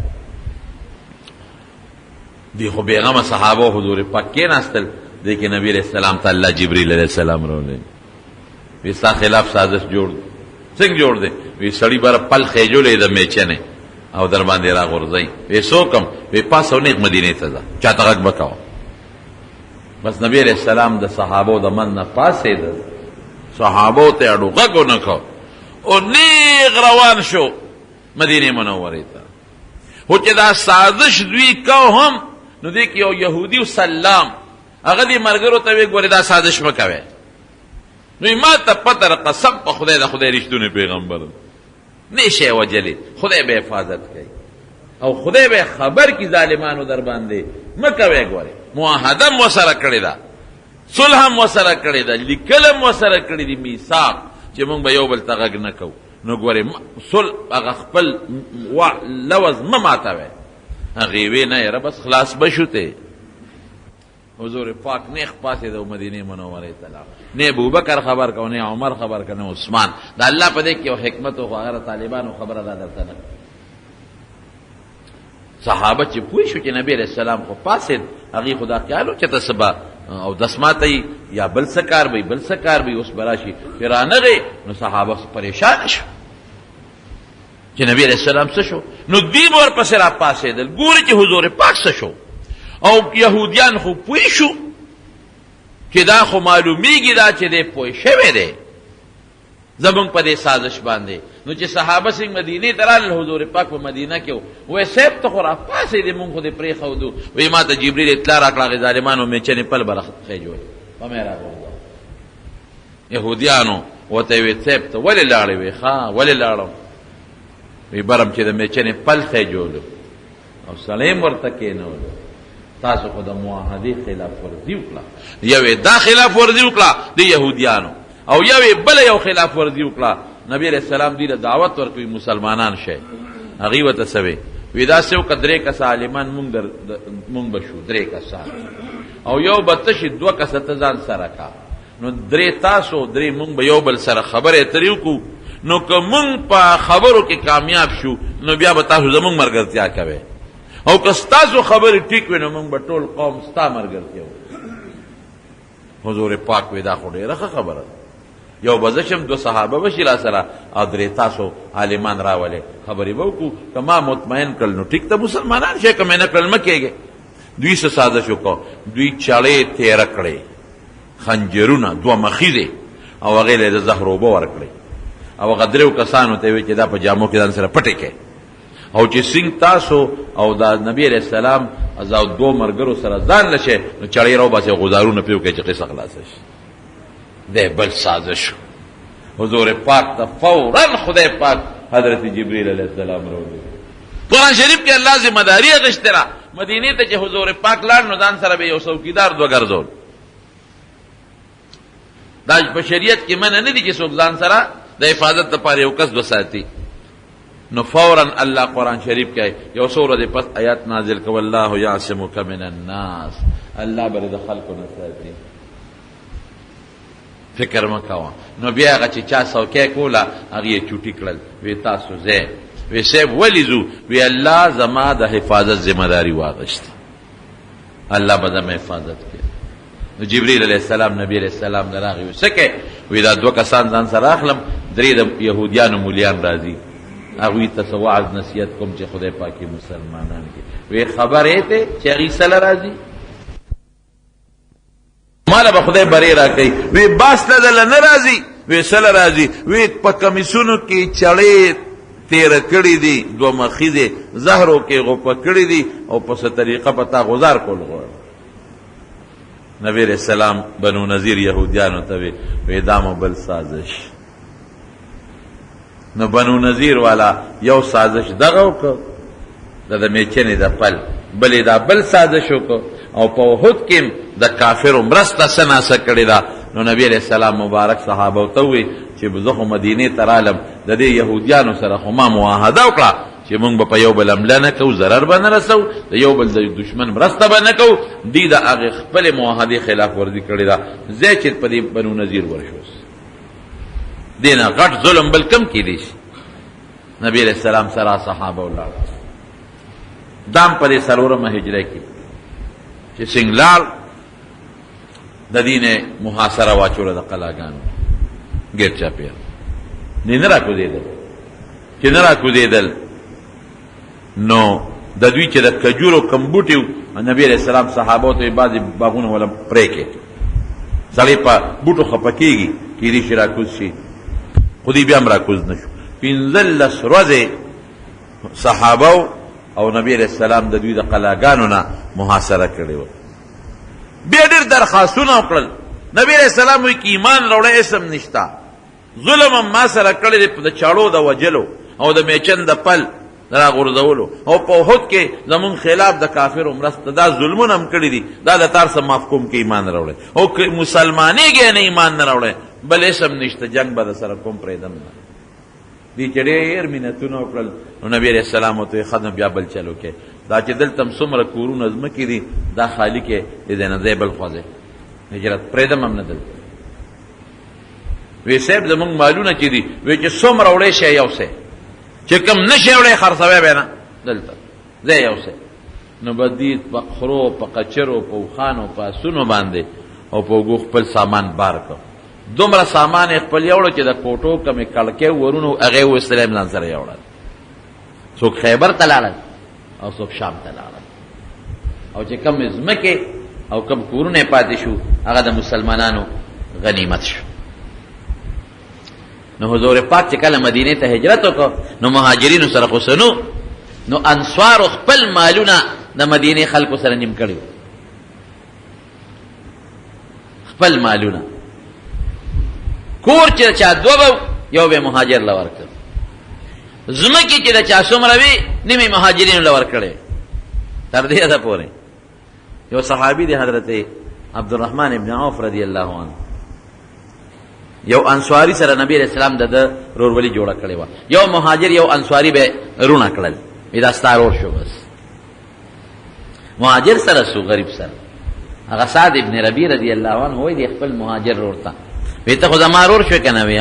دي، خو بېغمه صحابه حضور پاک کښېناستل. دې کې نبي علیه السلام ته الله جبریل علیه السلام راولېږه، وی ستا خلاف سازش جوړ دی. څنګه جوړ دی؟ وی سړي بره پل خېجولی د میچنې او در باندې راغورځوي. وی څه وکړم؟ وی پاڅه او نېغ مدینې ته ځه، چا ته غږ مه کوه. بس نبی علیه السلام د صحابو د من نه پاڅېدل، صحابو ته اړو غږ ونه کړ او نېغ روان شو مدینې منورې ته. خو چې دا سازش دوی کو هم، نو دې کې یو یهودي سلام هغه دې ملګرو ته وی ګورې دا سازش مه کوئ. نو ما ته پته ده، قسم په خدای د خدای رښتونی پیغمبر نه شي وجلی، خدای به حفاظت کوي او خدای به خبر کی ظالمانو در باندې مه کوئ. ګورې معاهده هم ورسره کړې ده، صلح هم ورسره کړې ده، لیکل هم ورسره کړي دي، میثاق چې موږ به یو بل ته غږ نه کوو. نو ګورې صلح هغه خپل لوظ مه ماتوئ. هغې وی نه یاره بس خلاص به شو ته. حضور پاک نیغ پاڅېد او مدینې منورې ته لاړ. نه ابوبکر خبر کو، نه عمر خبر کو، نه عثمان. د الله په دې کې یو حکمت و، خو هغه د طالبانو خبره دا درته نه. صحابه چې پوه شو چې نبی علیه السلام خو پاڅېد، هغوی خو دا خیال و چې ته څه به اودس ماتوي یا بل څه کار به وي، بل څه کار به وي، اوس به راشي. چې رانغی نو صحابه پریشانه شو چې نبی علیه السلام څه شو. نو دوی به ورپسې راپاڅېدل، ګوري چې حضور پاک څه شو. او یهودیان خو پوه شو چې دا خو معلومیږي دا چې دی پوه شوی دی زمونږ په دې سازش باندې. نو چې صحابه څنګه مدینې ته راغلل، حضور پاک په مدینه کې و، وایي صاحب ته خو راپاڅېدې، مونږ خو دې پرېښودو. وایي ما ته جبریل اطلاع راکړه، هغې ظالمانو مېچنې پل به راخېجول، په مې راغورځوه. یهودیانو ورته وی صاحب ته ولې لاړې؟ وی ښه ولې لاړم؟ وی برم چې د میچنې پل خېجولو او سړی هم ورته کېنولو، تاسو خو د معاهدې خلاف ورزي وکړه. یوې دا خلاف ورزي وکړه د یهودیانو او یوې بله یو خلاف ورزي وکړه. نبی علیه السلام دوی له دعوت ورکوي مسلمانان شئ. هغوی ورته څه وی؟ وی داسې وکړه، درې کسه عالمان مونږ در مونږ به شو درې کسه، او یو به ته شي، دوه کسه ته ځان سره کا. نو درې تاسو درې مونږ به یو بل سره خبرې اترې وکړو. نو که مونږ په خبرو کې کامیاب شو، نو بیا به تاسو زمونږ ملګرتیا کوئ، او که ستاسو خبرې ټیک وي، نو مونږ به ټول قوم ستا ملګرتیا وکړو. حضور پاک وی دا خو ډېره ښه خبره ده. یو به زه شم، دوه صحابه به شي را سره، او درې تاسو عالمان راولئ، خبرې به وکړو. که ما مطمئن کړل نو ټیک ته مسلمانان شئ، که مې نه کړل مه کېږئ. دوی څه سازش وکړ؟ دوی چړې تېره کړې، خنجرونه دوه مخیزې، او هغې له یې د زهرو اوبه ورکړې، او هغه دریو کسانو ته یې ویل چې دا په جامو کې ځان سره پټې کړئ، او چې څنګه تاسو او د نبی علیه السلام او دوو ملګرو سره ځان له شئ، نو چړې راوباسئ او غوزارونه پرې وکړئ چې قصه خلاصه شي. دی بل سازش. حضور پاک ته فورا خدای پاک حضرت جبرئیل علیه السلام راولېږه. قرآن شریف کې الله ذمہ داري اخیستې ده. مدینې ته چې حضور پاک لاړ، نو ځان سره به یو څوکیدار دوه ګرځول. دا په شریعت کې منع نه دي چې څوک ځان سره د حفاظت لپاره یو کس وساتي. نو فورا الله قرآن شریف کې یو څو ورځې پس آیات نازل کړ، والله یعصمک من الناس، الله به د خلکو نه ساتي، فکر مه کوه. نو بیا هغه چې چا څوکۍ کوله، هغې یې چوټي کړل، وی تاسو ځئ. وی صاحب ولې ځو؟ وی الله زما د حفاظت ذمه داري واغسته، الله به زما حفاظت کوي. نو جبرئیل علیه السلام نبی علیه السلام نه راغی، څه کوې؟ وی دا دوه کسان ځان سره اخلم، درې د یهودیانو مولیان راځي، هغوی ته څه وعظ نصیحت کوم چې خدای پاک یې مسلمانان کړي. وی خبر یې ته چې هغوی سره راځي، ماله به خدای بری راکوي. وی باس ته دله نه راځي. وی سله راځي؟ وی په کمیسونو کې چړې تېره کړې دي، دوه مخیزې، زهرو کې غوپه کړې دي، او په څه طریقه په تا غزار کول غواړي. نبی علیہ السلام بنو نذیر یهودیانو ته وی، وی دا مو بل سازش. نو بنو نذیر والا یو سازش دغه وکړ د میچنې د پل، بلې دا بل سازش وکړ، او په احد کې د کافرو مرسته څه ناڅه کړې ده. نو نبی علیہ السلام مبارک صحابه ته وویل چې زه خو مدینې ته رالم، د دې یهودیانو سره خو ما معاهده وکړه چې موږ به په یو بل حمله نه کوو، ضرر به نه رسوو، د یو بل د دشمن مرسته به نه کوو. دوی د هغې خپلې معاهدې خلاف ورزي کړې ده. ځای چې په دې بنو نذیر ورشوس، دې نه غټ ظلم بل کم کېدی شي؟ نبی علیہ السلام سره صحابه ولاړ. دام په دې څلورمه هجره کې چې څنګه لاړ، د دې نه محاصره واچوله د قلاګانو ګیر چاپېره، دې نه راکوزېدل. چې نه راکوزېدل، نو د دوی چې د کجورو کوم بوټي وو، نبي علیه السلام صحابو ته یې بعضې باغونه وله پرې کړي، سړی په بوټو خفه کېږي، کېدی شي راکوز شي، خو دوی بیا هم راکوز نه شو. 15 ورځې صحابه او نبی علیه السلام د دوی د قلاګانو نه محاصره کړې وه. بیا ډېر درخواستونه وکړل. نبی علیه السلام وایي که ایمان راوړی اسم نشته، ظلم هم ما سره کړی دی د چاړو د وجلو او د میچن د پل د راغورځولو، او په احد کې زمونږ خلاف د کافرو مرسته، دا ظلمونه هم کړي دي، دا د تار څه معاف کوم که ایمان راوړی، او که مسلمانېږی نه ایمان نه راوړی بل هېڅ هم نشته، جنګ به در سره کوم، پرېږدم نه. دوی چې ډېر منتونه وکړل، نو نبی علیه السلام ورته وویل ښه نو بیا بل چل وکړئ، دا چې دلته هم څومره کورونه ځمکې دي دا خالي کړئ، دې ځای نه ځای بل خوا ځئ، هجرت پرېږدم هم نه دلته. وی صاحب زمونږ مالونه چې دي، وی چې څومره وړی شی یو څه، چې کوم نه شی وړی خرڅوی به نه، دلته ځای یو څه. نو به دوی په خرو، په قچرو، په اوښانو، په اسونو باندې او په اوږو خپل سامان بار کړ. دومره سامان یې خپل یوړو چې د کوټو کومې کړکۍ ورونو هغه یې وویستلې، هم ځان سره یوړل. څوک خیبر ته لاړل او څوک شام ته لاړل، او چې کوم ځمکې او کوم کورونه پاتې شو هغه د مسلمانانو غنیمت شو. نو حضور پاک چې کله مدینه ته هجرت وکړ، نو مهاجرینو سره خو سنو، نو انصار خپل مالونه د مدینه خلکو سره نیم کړي، خپل مالونه. کور چې چا دوه به یو به مهاجر له ورکړ، ځمکې چې د چا څومره وي نیمې مهاجرینو له ورکړې. تر دې حده پورې یو صحابي دی حضرت عبدالرحمن ابن عوف رضی الله عنه، یو انصاری سره نبی علیہ السلام د ده رورولي جوړه کړې وه. یو مهاجر یو انصاری به رونه کړل، وی دا ستا ورور شو بس. مهاجر سره سو غریب سره. هغه سعد ابن ربیع رضی الله عنه وای دی خپل مهاجر ورور ته، وی ته خو زما ورور شوې که نه؟ وی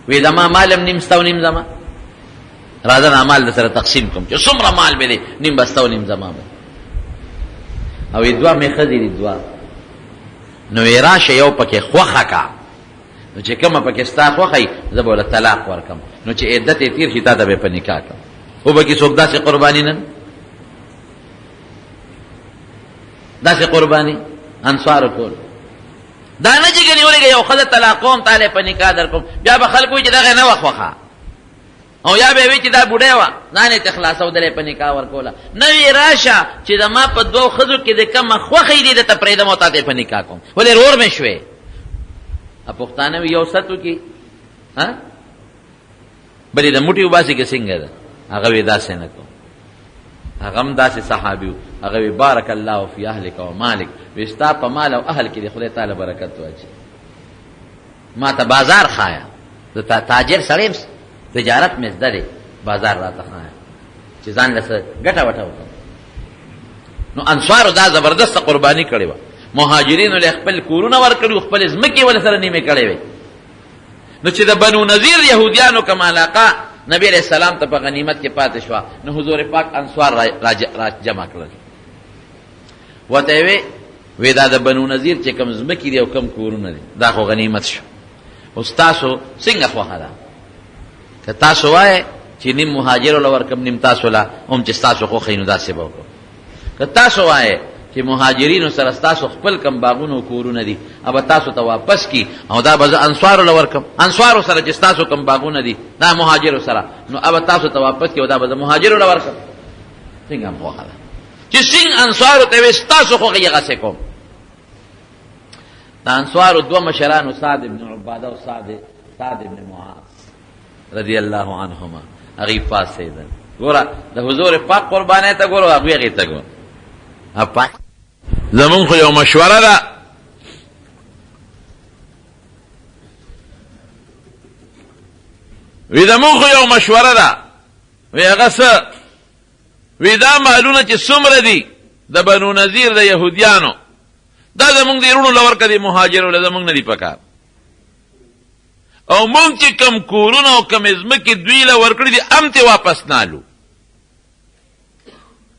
وی زما مال هم نیم ستا او نیم زما، راځه دا مال در سره تقسیم کوم، چې څومره مال مې دی نیم به ستا او نیم زما به. او دوه مې ښځې دي دوه، نو یې راشه یو پکې خوښه کا، نو چې کومه پکې ستا خوښه وي زه به ورله طلاق ورکړم، نو چې عدت یې تېر شي تا ته به یې په نکاح کړم. وبه کې څوک داسې قرباني نن داسې قرباني انصارو کول؟ دا نه چې ګنې ولېږه یو ښځه طلاقوم تا له په نکاح درکوم، بیا به خلک وایي چې دغه نه وه خوښه، او یا به وي چې دا بوډۍ وه ځان یې ترې خلاصودلی په نکاح ورکوله. نه وي راشه چې زما په دوو ښځو کې د کومه خوښه دي درته پرېږدم او تا ته یې په نکاح کوم، ولې ورور مې شوې. پښتانه وي یو ست وکړي ها بلې د موټي وباسي که څنګه ده؟ هغه وي داسې نه کوم. هغه هم داسې صحابي و، هغه وي بارک الله فی اهلک و مالک، وي ستا په مال او اهل کې د خدای تعالی برکت واچوي. ما ته بازار ښایه، زه تاجر سړی یم، تجارت مې زده دی، بازار راته ښایه چې ځان له څه ګټه وټه وکړم. نو انصارو دا زبردسته قرباني کړې وه، مهاجرینو له خپل کورونه ورکړي وو، خپلې ځمکې ورسره سره نیمې کړې وې. نو چې د بنو نذیر یهودیانو کومه علاقه نبی علیہ السلام ته په غنیمت کې پاتې شوه، نو حضور پاک انصار را جمع کړل، ورته یې وی وی دا د بنو نذیر چې کوم ځمکې دي او کوم کورونه دي دا خو غنیمت شو، اوس تاسو څنګه خوښه ده؟ که تاسو وایئ چې نیم مهاجرو له ورکم نیم تاسو له، هم چې ستاسو خوښه وي نو داسې به وکړو. که تاسو وایئ چې مهاجرینو سره ستاسو خپل کم باغونه او کورونه دي هغه به تاسو ته واپس کړي او دا به زه انصارو له ورکم، انصارو سره چې ستاسو کم باغونه دي دا مهاجرو سره، نو هغه به تاسو ته واپس کړي او دا به زه مهاجرو له ورکم. څنګه هم خوښه ده چې څنګه انصارو ته وي ستاسو خوښه یې هغسې کوم. د انصارو دوه مشرانو سعد بن عباده او سعد بن معاذ رضی الله عنهما هغوی پاڅېدل. ګوره د حضور پاک قربانۍ ته ګوره، هغوی هغې ته ګوره. زمونږ خو یو مشوره ده، وی زمونږ خو یو مشوره ده، وی هغه څه؟ وی دا مالونه چې څومره دي د بنو نذیر د یهودیانو، دا زمونږ د وروڼو له ورکړه دي، مهاجرو له زمونږ نه دي پکار، او مونږ چې کوم کورونه او کومې ځمکې دوی له ورکړي دي هم ترې واپس نالو،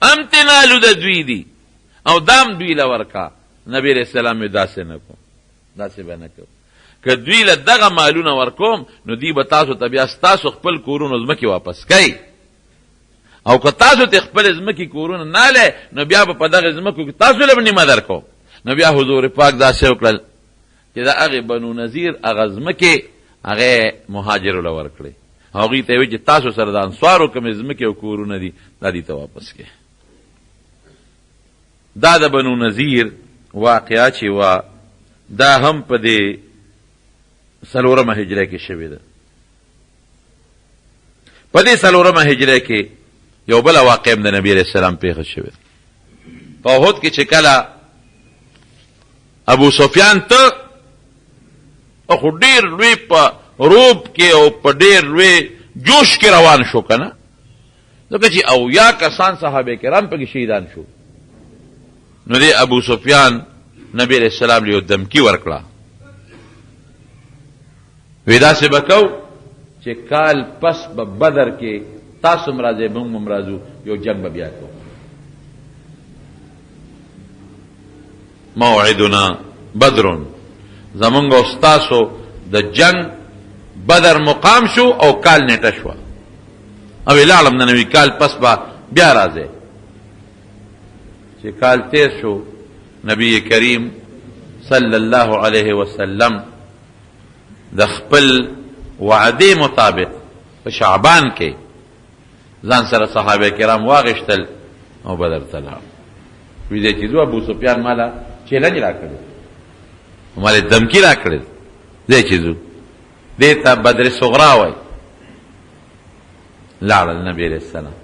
هم ترې نالو د دوی دي، او دا هم دوی له ورکړه. نبي علیه السلام یې داسې نه کوم، داسې به نه کوم. که دوی له دغه مالونه ورکوم نو دوی به تاسو ته بیا ستاسو خپل کورونو ځمکې واپس کوي، او که تاسو ته خپل ځمکې کورونه نه لئ نو بیا به په دغه ځمکو کې تاسو له نیمه درکوم. نو بیا حضور پاک داسې وکړل چې د هغې بنو نذیر هغه ځمکې هغه مهاجرو له ورکړې، هغوی ته یې ویل چې تاسو سره د انصارو کومې ځمکې او کورونه دي دا دوی ته واپس کړئ. دا د بنو نذیر واقعه چې وه دا هم په دې څلورمه هجره کې شوې ده. په دې څلورمه هجره کې یو بله واقعه هم د نبي علیه السلام پېښه شوې ده. په احد کې چې کله ابو سفیان ته خو ډېر لوی په روب کې او په ډېر لوی جوش کې روان شو که نه، ځکه چې 70 کسان صحابه کرام پکې شهیدان شو. نو دی ابو سفیان نبی علیہ السلام له یو دمکی ورکړه، وی داسې به کوو چې کال پس به بدر کې تاسو هم راځئ موږ هم راځو، یو جنګ به بیا کوو. موعدنا بدر، زمونږ او ستاسو د جنګ بدر مقام شو او کال نیټه شوه، او لاړم د نوي کال پس به بیا راځئ. چې کال تیر شو نبی کریم صلی الله علیه وسلم د خپل وعدې مطابق په شعبان کې ځان سره صحابه کرام واغشتل او بدر ته لاړ. وی دی چې ځو ابو سفیان مالا چیلنج راکړی، مالا دمکی راکړی دی چې ځو دې ته بدر صغرا وای. لاړل نبی علیہ السلام،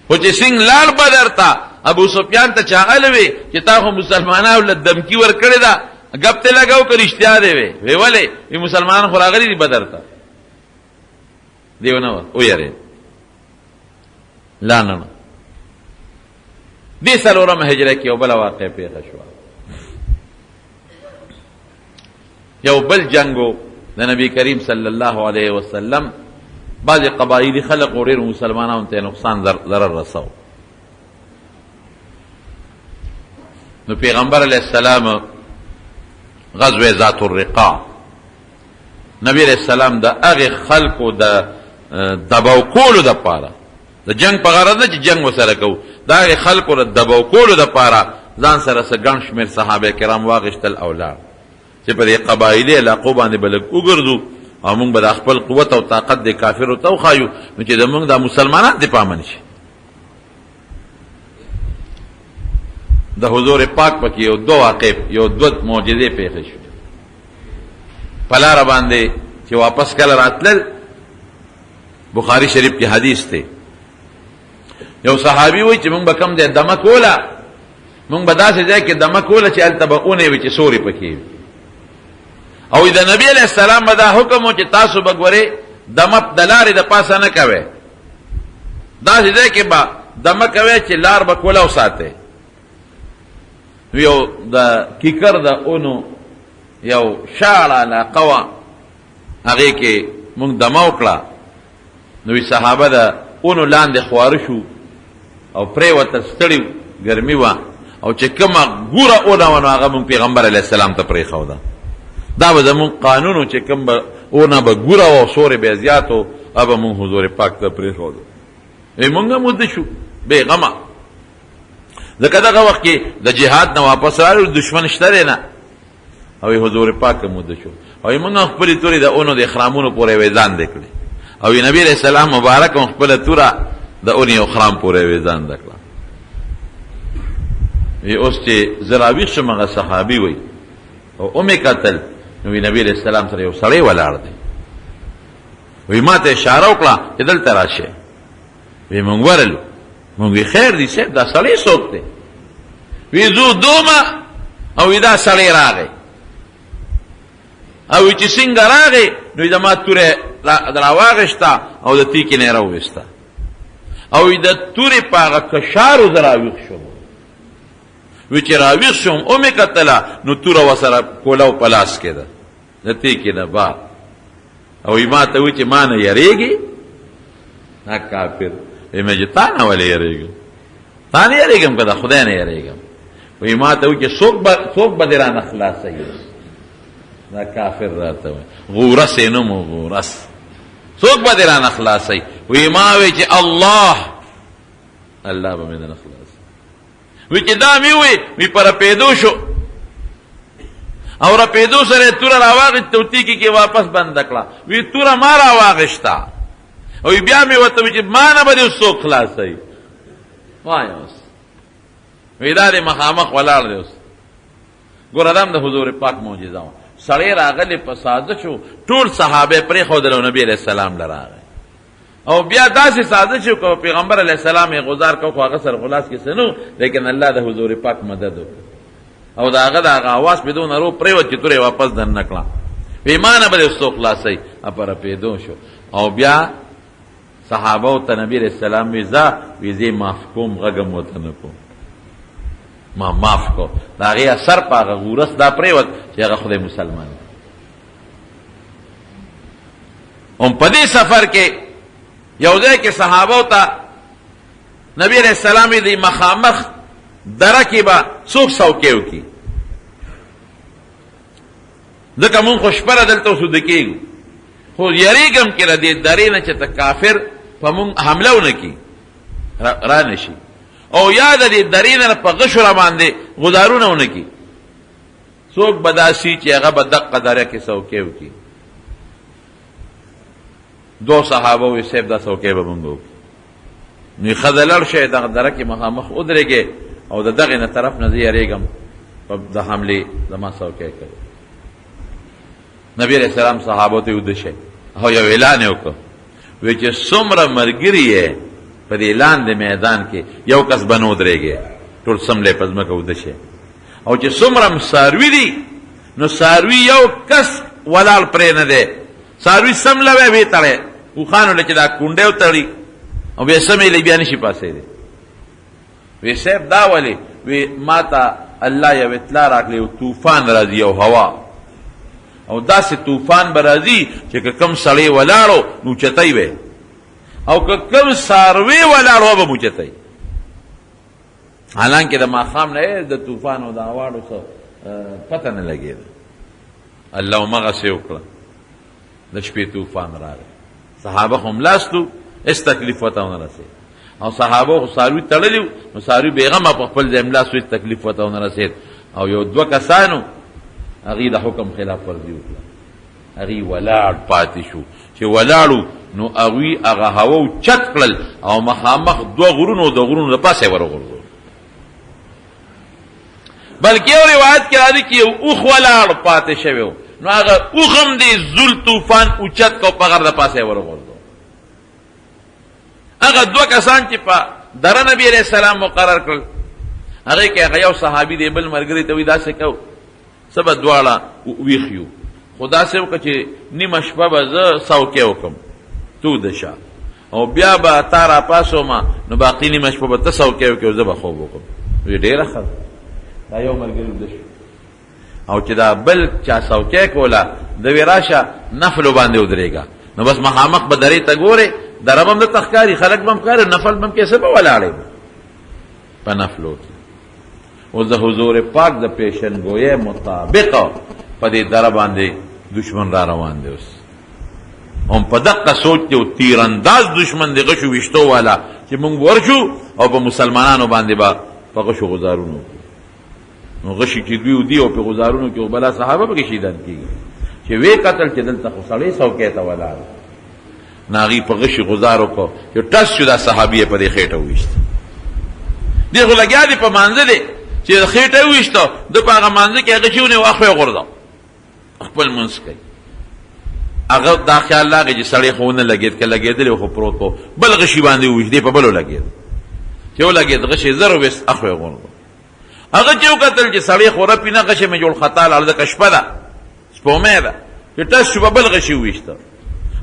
خو چې څنګه لاړ بدر ته ابو سفیان ته چا الوي چې تا خو مسلمانانو له دمکی ورکړې ده، ګپ ته لګاو که رښتیا دی؟ وی وی ولې؟ وی مسلمانان خو راغلي دي بدر ته. دی ونه ویرېد، لا نه نه. دې څلورمه هجره کې یو بله واقعه پېښه شوه. یو بل جنګ و د نبی کریم صلی الله علیه وسلم، بعضې قبایلي خلق و، ډېرو مسلمانانو ته یې نقصان ضرر رساو. نو پیغمبر علیه السلام غزوه ذات الرقاع، نبی علیه السلام د هغې خلکو د دباو کولو دپاره، د جنگ په غرض نه چې جنگ وسره کوو، د هغې خلکو د دباو کولو دپاره ځان سره څه ګڼ شمېر صحابه کرام واخیستل او لاړ چې په دې قبایلي علاقو باندې به لږ وګرځو او موږ به د خپل قوت او طاقت د کافرو ته وښایو، نو چې زموږ دا مسلمانان دې پامن شي. د حضور پاک پکې یو دوه واقع، یو دوه معجزې پېښې شوې. په لاره باندې چې واپس کله راتلل، بخاری شریف کې حدیث دی، یو صحابي وایي چې موږ به کوم ځای دمه کوله، موږ به داسې ځای کې دمه کوله چې هلته به اونې وي چې سوري پکې وي. او د نبی علیه السلام به دا حکم و چې تاسو به ګورئ دمه د لارې د پاسه نه کوئ، داسې ځای کې به دمه کوئ چې لار به کوله وساتئ. یو د کیکر د اونو یو شاړه علاقه وه، هغې کې موږ دمه وکړه. نو صحابه د اونو لاندې خواره شو او پرېوتل، ستړي، ګرمي وه، او چې کومه ګوره اونه وه نو هغه موږ پیغمبر علیه السلام ته پرېښوده. دا به زموږ قانون و چې کوم به اونه به ګوره وه او سورې به یې زیات و، هغه به موږ حضور پاک ته پرېښوده. موږ هم وده شو بې غمه، ځکه دغه وخت کې د جهاد نه واپس راغلو، دښمن شته دی نه، او حضور پاک مو د شو او موږ خپل تورې د اونو د احرامونو پورې ویزان دکړي، او نبی علیہ السلام مبارک هم خپل توره د اونې او خرام پورې ویزان دکړه. وی اوس چې زراوی شم، هغه صحابي وی او اومې قتل، نو نبی علیہ السلام سره یو سړی ولاړ دی. وی ما ته اشاره وکړه چې دلته راشه. وی مونږ ورلو، مونږ وی خیر دی صاحب، دا سړی څوک دی؟ وی زو دومه، او دا سړی راغی، او چې څنګه راغی نو زما توره راواغېسته او د تیکې نه یې راوویسته، او د تورې په هغه کشارو زه راویښ شوم. وی چې راویښ شوم ومې کتله نو توره ورسره کولاو په لاس کې ده د تیکې نه بار، او ما ته وی چې ما نه یریږي دا کافر. وی مې چې تا نه ولې یریږم؟ تا نه یریږم که د خدای نه یریږم. وی ما ته وی چې څوک به دې رانه خلاصوي؟ دا کافر راته وایي، غورس یې نوم و، غورس، څوک به دې رانه خلاصوي؟ وی ما وی چې الله، الله به مې درنه خلاصوي. وی چې دا مې وی، وی پر پیدو شو او را پیدو سره توره راواغېسته او تیکي کې واپس بنده کړه. وی توره ما راواغېسته او بیا مې ورته وی چې ما نه به دې څوک خلاصوي؟ وایه اوس. وی دا دې مخامخ ولاړ دی اوس. ګوره دا هم د حضور پاک معجزه وه. سړی راغلی په سازش و، ټول صحابه یې پرېښودل او نبي علیه السلام له راغی، او بیا داسې سازش وکړ، پیغمبر علیه السلام یې غزار کړ، خو هغه سره خو لاس کې څه نه و، لیکن الله د حضور پاک مدد وکړ او د هغه د هغه اواز په دونه رو پرېوت چې توره یې واپس دننه کړه. وی ما نه به دې څوک خلاصوي؟ پر پیدو شو. او بیا صحابه ته نبی علیه السلام وی ځه، وی زه معاف کوم، غږ هم ورته نه کوم، ما معاف کو. د هغې اثر په هغه غورس دا پرېوت چې هغه خدای مسلمان دی. هم په دې سفر کې یو ځای کې صحابه ته نبی علیہ السلام دی مخامخ دره کې به څوک څوکۍ وکړي، ځکه مونږ خو شپه دلته اوس ویده کېږو، خو یریږم کې له دې درې نه چې ته کافر په مونږ حمله ونه کړي، را نه شي، او یا د دې درې نه په غشو را باندې غدارونه ونه کړي. څوک به داسي چې هغه به دقه دره کې څوکۍ وکړي؟ دوه صحابه وی صاحب دا څوکۍ به مونږ وکړو. نو ښځه لړ شئ دغه دره کې مخامخ ودرېږئ او د دغې نه طرف نه زه یریږم په د حملې زما څوکۍ کوي. نبی علیہ السلام صحابه ته وده شئ او یو اعلان یې وکړ، وی چې څومره ملګري یې په دې لاندې میدان کې یو کس به نه ودرېږي، ټول څملی په ځمکه وده شئ، او چې څومره څاروي دي نو څاروي یو کس ولاړ پرې نه دی، څاروي سملوی وی تړی اوښانو له چې دا کونډی وتړي او بیا سمې له بیا نشي پاڅېدی. وی صاحب دا ولې؟ وی ما ته الله یو اطلاع راکړې، یو طوفان راځي، یو هوا، او داسې طوفان به راځي چې که کوم سړی ولاړو نو اوچتوي به، او که کوم څاروی ولاړو به اوچتوي. حالانکه د ماښام نه د طوفان او د اواړو څه پته نه لګېده. الله همغسې وکړه، د شپې طوفان راغی، صحابه خو ملاستو، هېڅ تکلیف ورته ونه رسېد. او صحابه خو څاروي تړلي وو، نو څاروي بېغمه په خپل ځای ملاست، هېڅ تکلیف ورته ونه رسېد. او یو دوه کسانو هغوی د حکم خلاف ورزي وکړه، هغوی ولاړ پاتې شو. چې ولاړو نو هغوی هغه هوا اوچت کړل او مخامخ دوه غرونو، د غرونو د پاسه یې وروغورځول. بلکې یو روایت کې راځي چې یو اوښ ولاړ پاتې شوی و، نو هغه اوښ هم دې زول طوفان اوچت کړ او په غر د پاسه یې وروغورځول. هغه دوه کسان چې په دره نبي علیه السلام مقرر کړل، هغې کې هغه یو صحابي دی بل ملګري ته وایي داسې کوو، څه به دواړه ویښ یو، خو داسې وکړه چې نیمه شپه به زه څوکۍ وکړم ته ویده شه، او بیا به تا راپاڅوم، نو باقي نیمه شپه به ته څوکۍ وکړې او زه به خوب وکړم. وایي ډېره ښه ده. دا یو ملګری ویده شو، او چې دا بل چا څوکۍ کوله ده وی راشه نفلو باندې ودرېږه، نو بس مخامخ به درې ته ګورې، دره به هم درته ښکاري، خلک به هم ښکاري، نفل به هم کې، څه به ولاړې په نفلو کې. اوس د حضور پاک د پیشنګویۍ مطابق په دې دره باندې دشمن را روان دی. اوس هم په دقه سوچ دی، او تیرانداز دشمن دی، غشو ویشتو والا، چې موږ ورشو او په مسلمانانو باندې به په غشو غزارونو وکړو. نو غشي چې دوی دي او په غزارونو کې وبلا صحابه پکې شهیدان کېږي. چې وې قتل چې دلته خو سړی څوکۍ ته ولاړ، نو هغوی په غشي غزار وکړو چې ټس شو، دا صحابي یې په دې خېټه وویشت. دی خو لګیا دی په مانځه دی، چې خېټه یې وویشته، ده په هغه مانځه کې هغه چې ونیو اخوا یې غورځاوه، خپل لمونځ کوي. هغه دا خیال راغی چې سړی خو ونه لګېد، که لګېدلی خو پروت و، بل غشي باندې وویشت، دی په بل ولګېد، چې ولګېد غشی زر وویست، اخوا یې غورځاوه. هغه چې وکتل چې سړی خو رپي نه، غشی مې جوړ خطا لاړ، ځکه شپه ده، سپوږمۍ ده، چې ټس شو په بل غشي وویشته،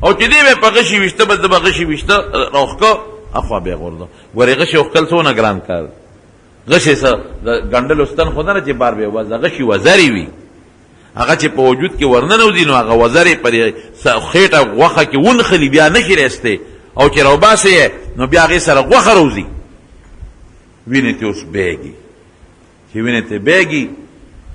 او چې دی به په غشي ویشته، بس ده به غشي ویشته راوښکه، اخوا بیا غورځه. ګورې غشي وښکل څونه ګران کار دی، غشي څه د ګنډلو ستن خو نه ده چې بار به یې وځه، غشي وزرې وي، هغه چې په وجود کې ورننوځي نو هغه وزرې په دې خېټه غوښه کې ونښلي، بیا نه شي راایستې، او چې راوباسې یې نو بیا هغې سره غوښه راوځي، وینې ته اوس بهږي. چې وینې ته بهږي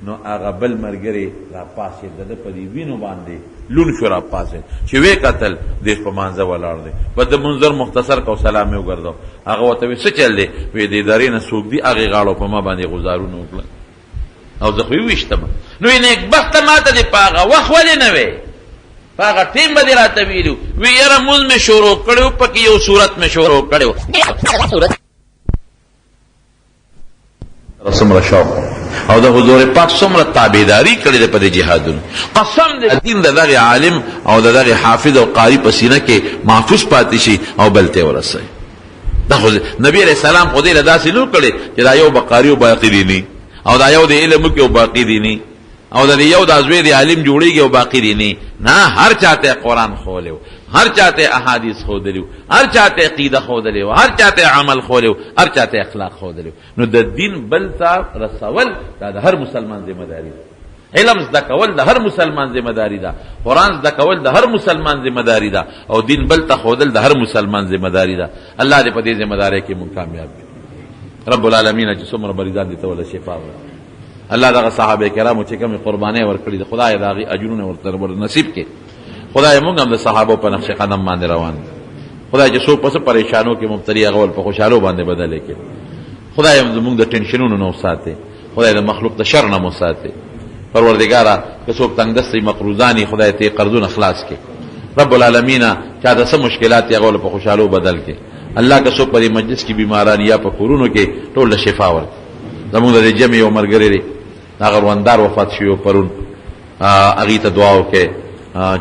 نو هغه بل ملګری راپاڅېد، د ده په دې وینو باندې لون شو، راپاڅېد، چې ویې کتل دی په مانځه ولاړ دی. بس د منظر مختصر کو سلام یې وګرځاو. هغه ورته وایي څه چل دی؟ وایي دې درې نه څوک دي هغې غاړو په ما باندې غوزارونه وکړل او زه خو یې وویشتم. نو یې نېکبخته ما ته دې په هغه وخت ولې نه وې، په هغه ټیم به دې راته ویلي وو. وایي یاره مونځ مې شروع کړی و، پکې یو سورت مې شروع کړی و. څومره شوق او د حضور پاک څومره تابعداري کړې ده په دې جهادونو. قسم دې دین د دغه عالم او د دغه حافظ او قاري په سینه کې محفوظ پاتې شي او بل ته ورسوي. دا خو نبی علیہ السلام خو دې له داسې نو کړی چې دا یو به قاري او باقي دی نه، او دا یو د علم کې او باقي دی نه، او د یو د زوی د عالم جوړیږي او باقي دی نه. نه، هر چاته قرآن ښوولی، هر چاته احادیث ښودلی، هر چاته عقیده ښودلی، هر چاته عمل ښوولی، هر چاته اخلاق ښودلی. نو د دین بل ته رسول دا د هر مسلمان ذمہ داری ده. علم زده کول د هر مسلمان ذمہ داری ده، قرآن زده کول د هر مسلمان ذمہ داری ده، او دین بل ته ښودل د هر مسلمان ذمہ داری ده. الله دې په دې ذمہ دارۍ کې مونږ کامیاب کړي. رب العالمین چې څومره مریضان دي ته وله شفا ورکړي. الله دغه صحابه کرامو چې کومې قربانۍ ورکړي دي، خدای د هغې اجرونه ورته نصیب کړي. خدای مونږ هم د صحابو په نقش قدم باندې روان دي. خدای چې څوک په څه پریشانو کې مبتلي هغه ول په خوشحالو باندې بدلې کړي. خدای زمونږ د ټینشنونو نه وساتي، خدای د مخلوق د شر نه مو ساتي. پروردګاره که څوک تنګدست وي، مقروضان وي، خدای ته یې قرضونه خلاص کړي. رب العالمین چا د څه مشکلات هغه ول په خوشحالو بدل کړي. الله که څوک په دې مجلس کې بیماران یا په کورونو کې ټول له شفا ورکړي. زمونږ د دې جمع یو ملګری دی، هغه روندار وفات شوی پرون، هغې ته دعا وکړئ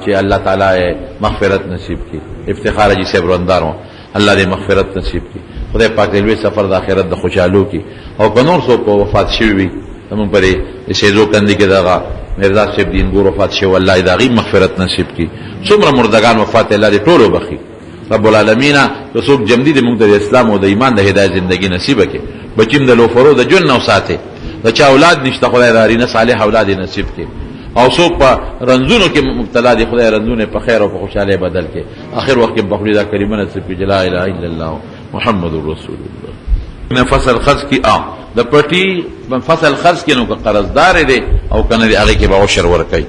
چې الله تعالی یې مغفرت نصیب کړي. افتخار حاجي صاحب روندار و، الله دې مغفرت نصیب کړي. خدای پاک دې لوی سفر د آخرت د خوشحالو کړي. او که نور څوک وفات شوي وي زمونږ په دې سیزو کندې کې دغه مرزا صاحب دین ګور وفات شوی، الله دې د هغوی مغفرت نصیب کړي. څومره مردګان وفات، الله دې ټول وبخښي. رب العالمین، که څوک جمدي دې موږ ته د اسلام او د ایمان د هدایت زندگی نصیب کړي. بچیم د لوفرو د ژوند نه وساتي. د چا اولاد نشته، خدای نارینه صالح اولاد نصیب کړي. او څوک په رنځونو کې مبتلا دي، خدای رنځونه په خیر او په خوشحالۍ بدل کړي. اخر وخت کې په خولې دا کلمه نصیب کړي، لا اله الا الله محمد رسول الله. نه فصل خرڅ کی، د پټي فصل خرڅ کی، نو که قرضدار دی او کنه دی، هغه کې به عشر ورکړي.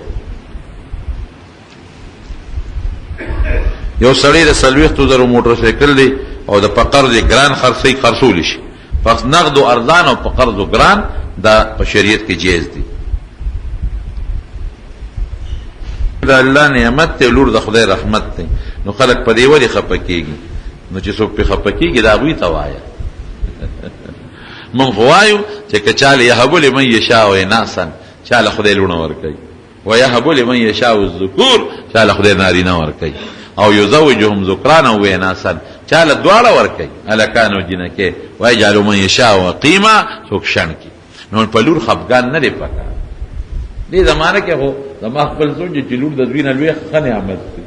یو سړی د 40,000 موټر سایکل دی او د په قرض ګران خرڅي، خرڅول شي. پس نقد او ارزان او په قرض ګران، دا په شریعت کې جایز دی. د الله نعمت ته، لور د خدای رحمت دی، نو خلک په دې ولې خپه کېږي؟ نو چې څوک په خپه کېږي، دا هغوی ته وایه. مونږ خو وایو چې که چاله یهب لمن یشاء اناثا، چاله خدای لوڼه ورکوي، ويهب لمن يشاء الذکور، چاله خدای نارینه ورکوي، او یزوجهم ذکرانا و اناثا، چاله دواړه ورکوي، هلکان او جینکې، ویجعل من یشاء عقیما، څوک شنډ کړي. نو په لور خفګان نه دی پکار. دې زمانه کې خو زما خپل سوچ چې لور د زوی نه لوی ښه نعمت دی.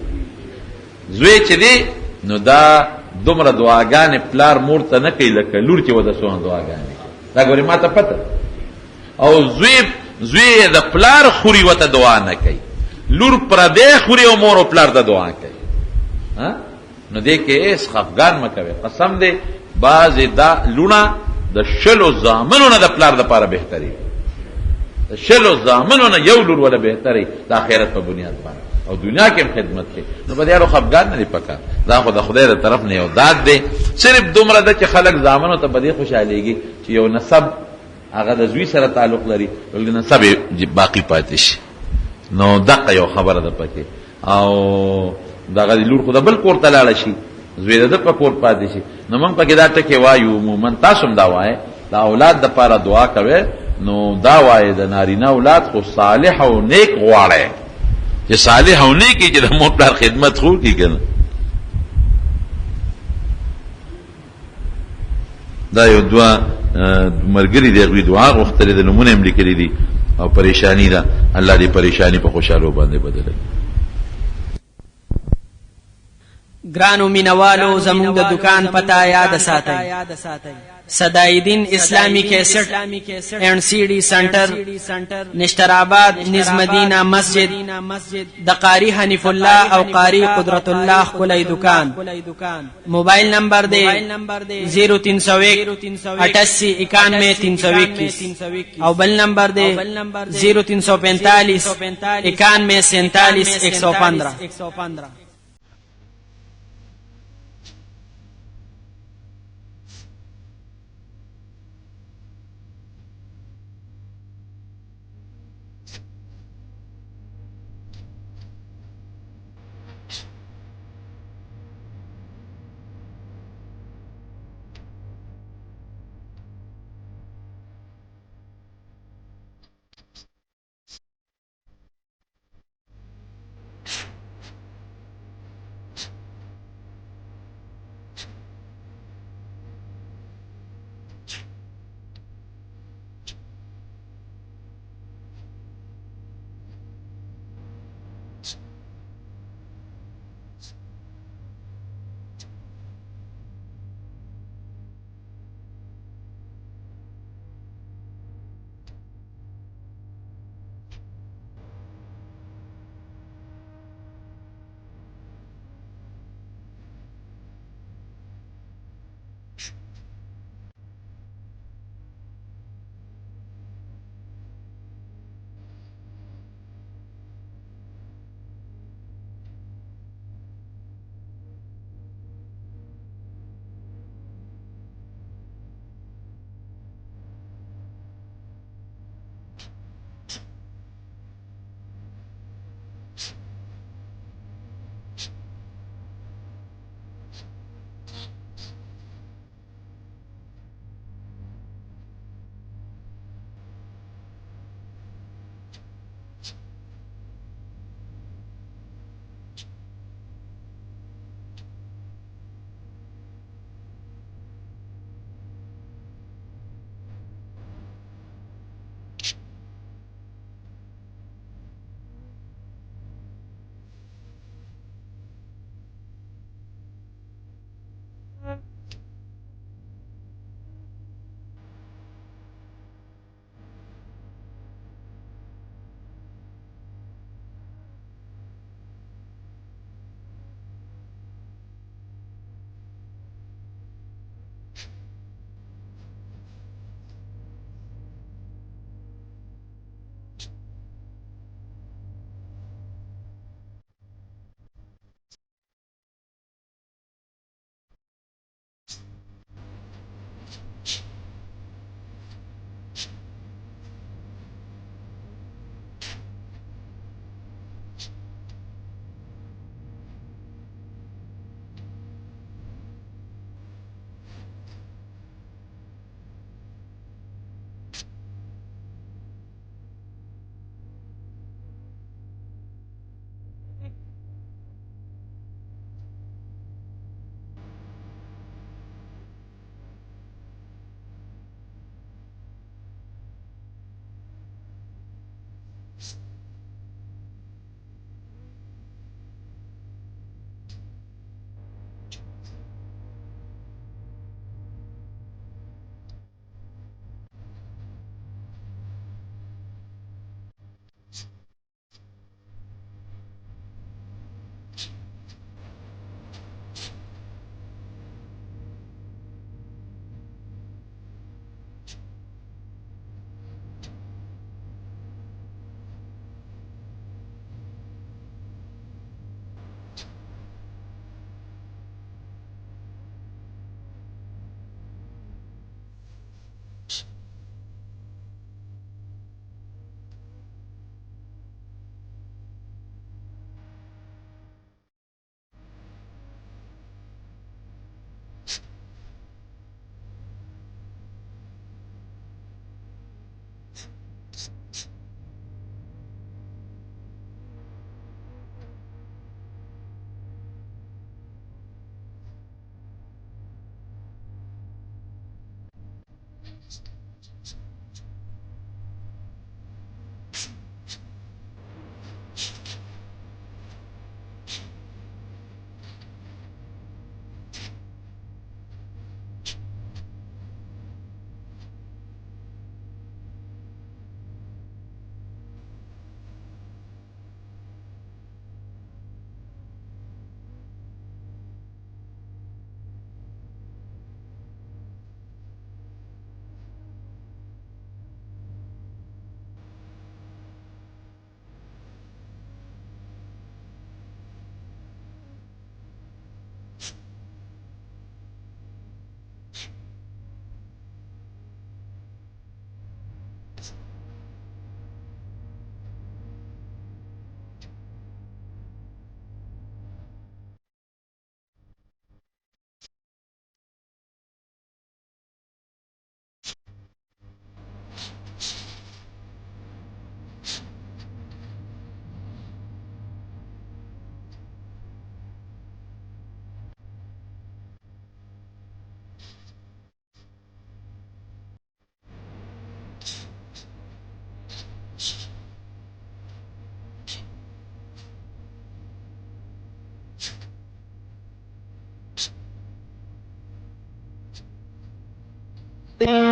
زوی چې دی، نو دا دومره دعاګانې پلار مور ته نه کوي لکه لور چې ورته څونه دعاګانې. دا ګورې ما ته پته. او زوی د پلار خوري وته دعا نه کوي، لور پردی خوري او مور او پلار ته دعا کوي. ها، نو دې کې هېڅ خفګان مه کوئ. قسم دی، بعضې دا لوڼه د 20 زامنو نه د پلار دپاره بهتري، د 20 زامنو نه یو لور وله بهتري، د آخرت په بنیاد باندې او دنیا کې هم خدمت کوي. نو په دې اړه خفګان نه دی پکار. دا خو د خدای د طرف نه یو داد دی. صرف دومره ده چې خلک زامنو ته په دې خوشحالېږي چې یو نسب هغه د زوی سره تعلق لري، ولې نسب یې باقي پاتې شي. نو دقه یو خبره ده پکې. او دغه لور خو د بل کور ته لاړه شي، زوی د ده په کور پاتې شي. نو موږ پکې دا ټکی وایو، عموما تاسو هم دا وایئ، د اولاد دپاره دعا کوئ، نو دا وایي د نارینه اولاد خو صالح او نیک غواړئ، چې صالح او نیک چې د مور پلار خدمت خو وکړي که نه. دا یو دوه ملګري دی، هغوی دعا غوښتلې ده، نومونه یې هم لیکلي دي او پریشاني ده. الله دې پریشاني په خوشحالو باندې بدله کړي. ګرانو مینوالو، زموږ د دکان پتا یاد ساتئ: صدایدین اسلامی کیسټ اینډ سی ډي سنټر، نشتر آباد، نز مدینه مسجد، د قاری حنیف الله او قاری قدرت الله ښکلی دکان. موبایل نمبر دی 0301 88 91 321 او بل نمبر دی 0345 91 47 115. You.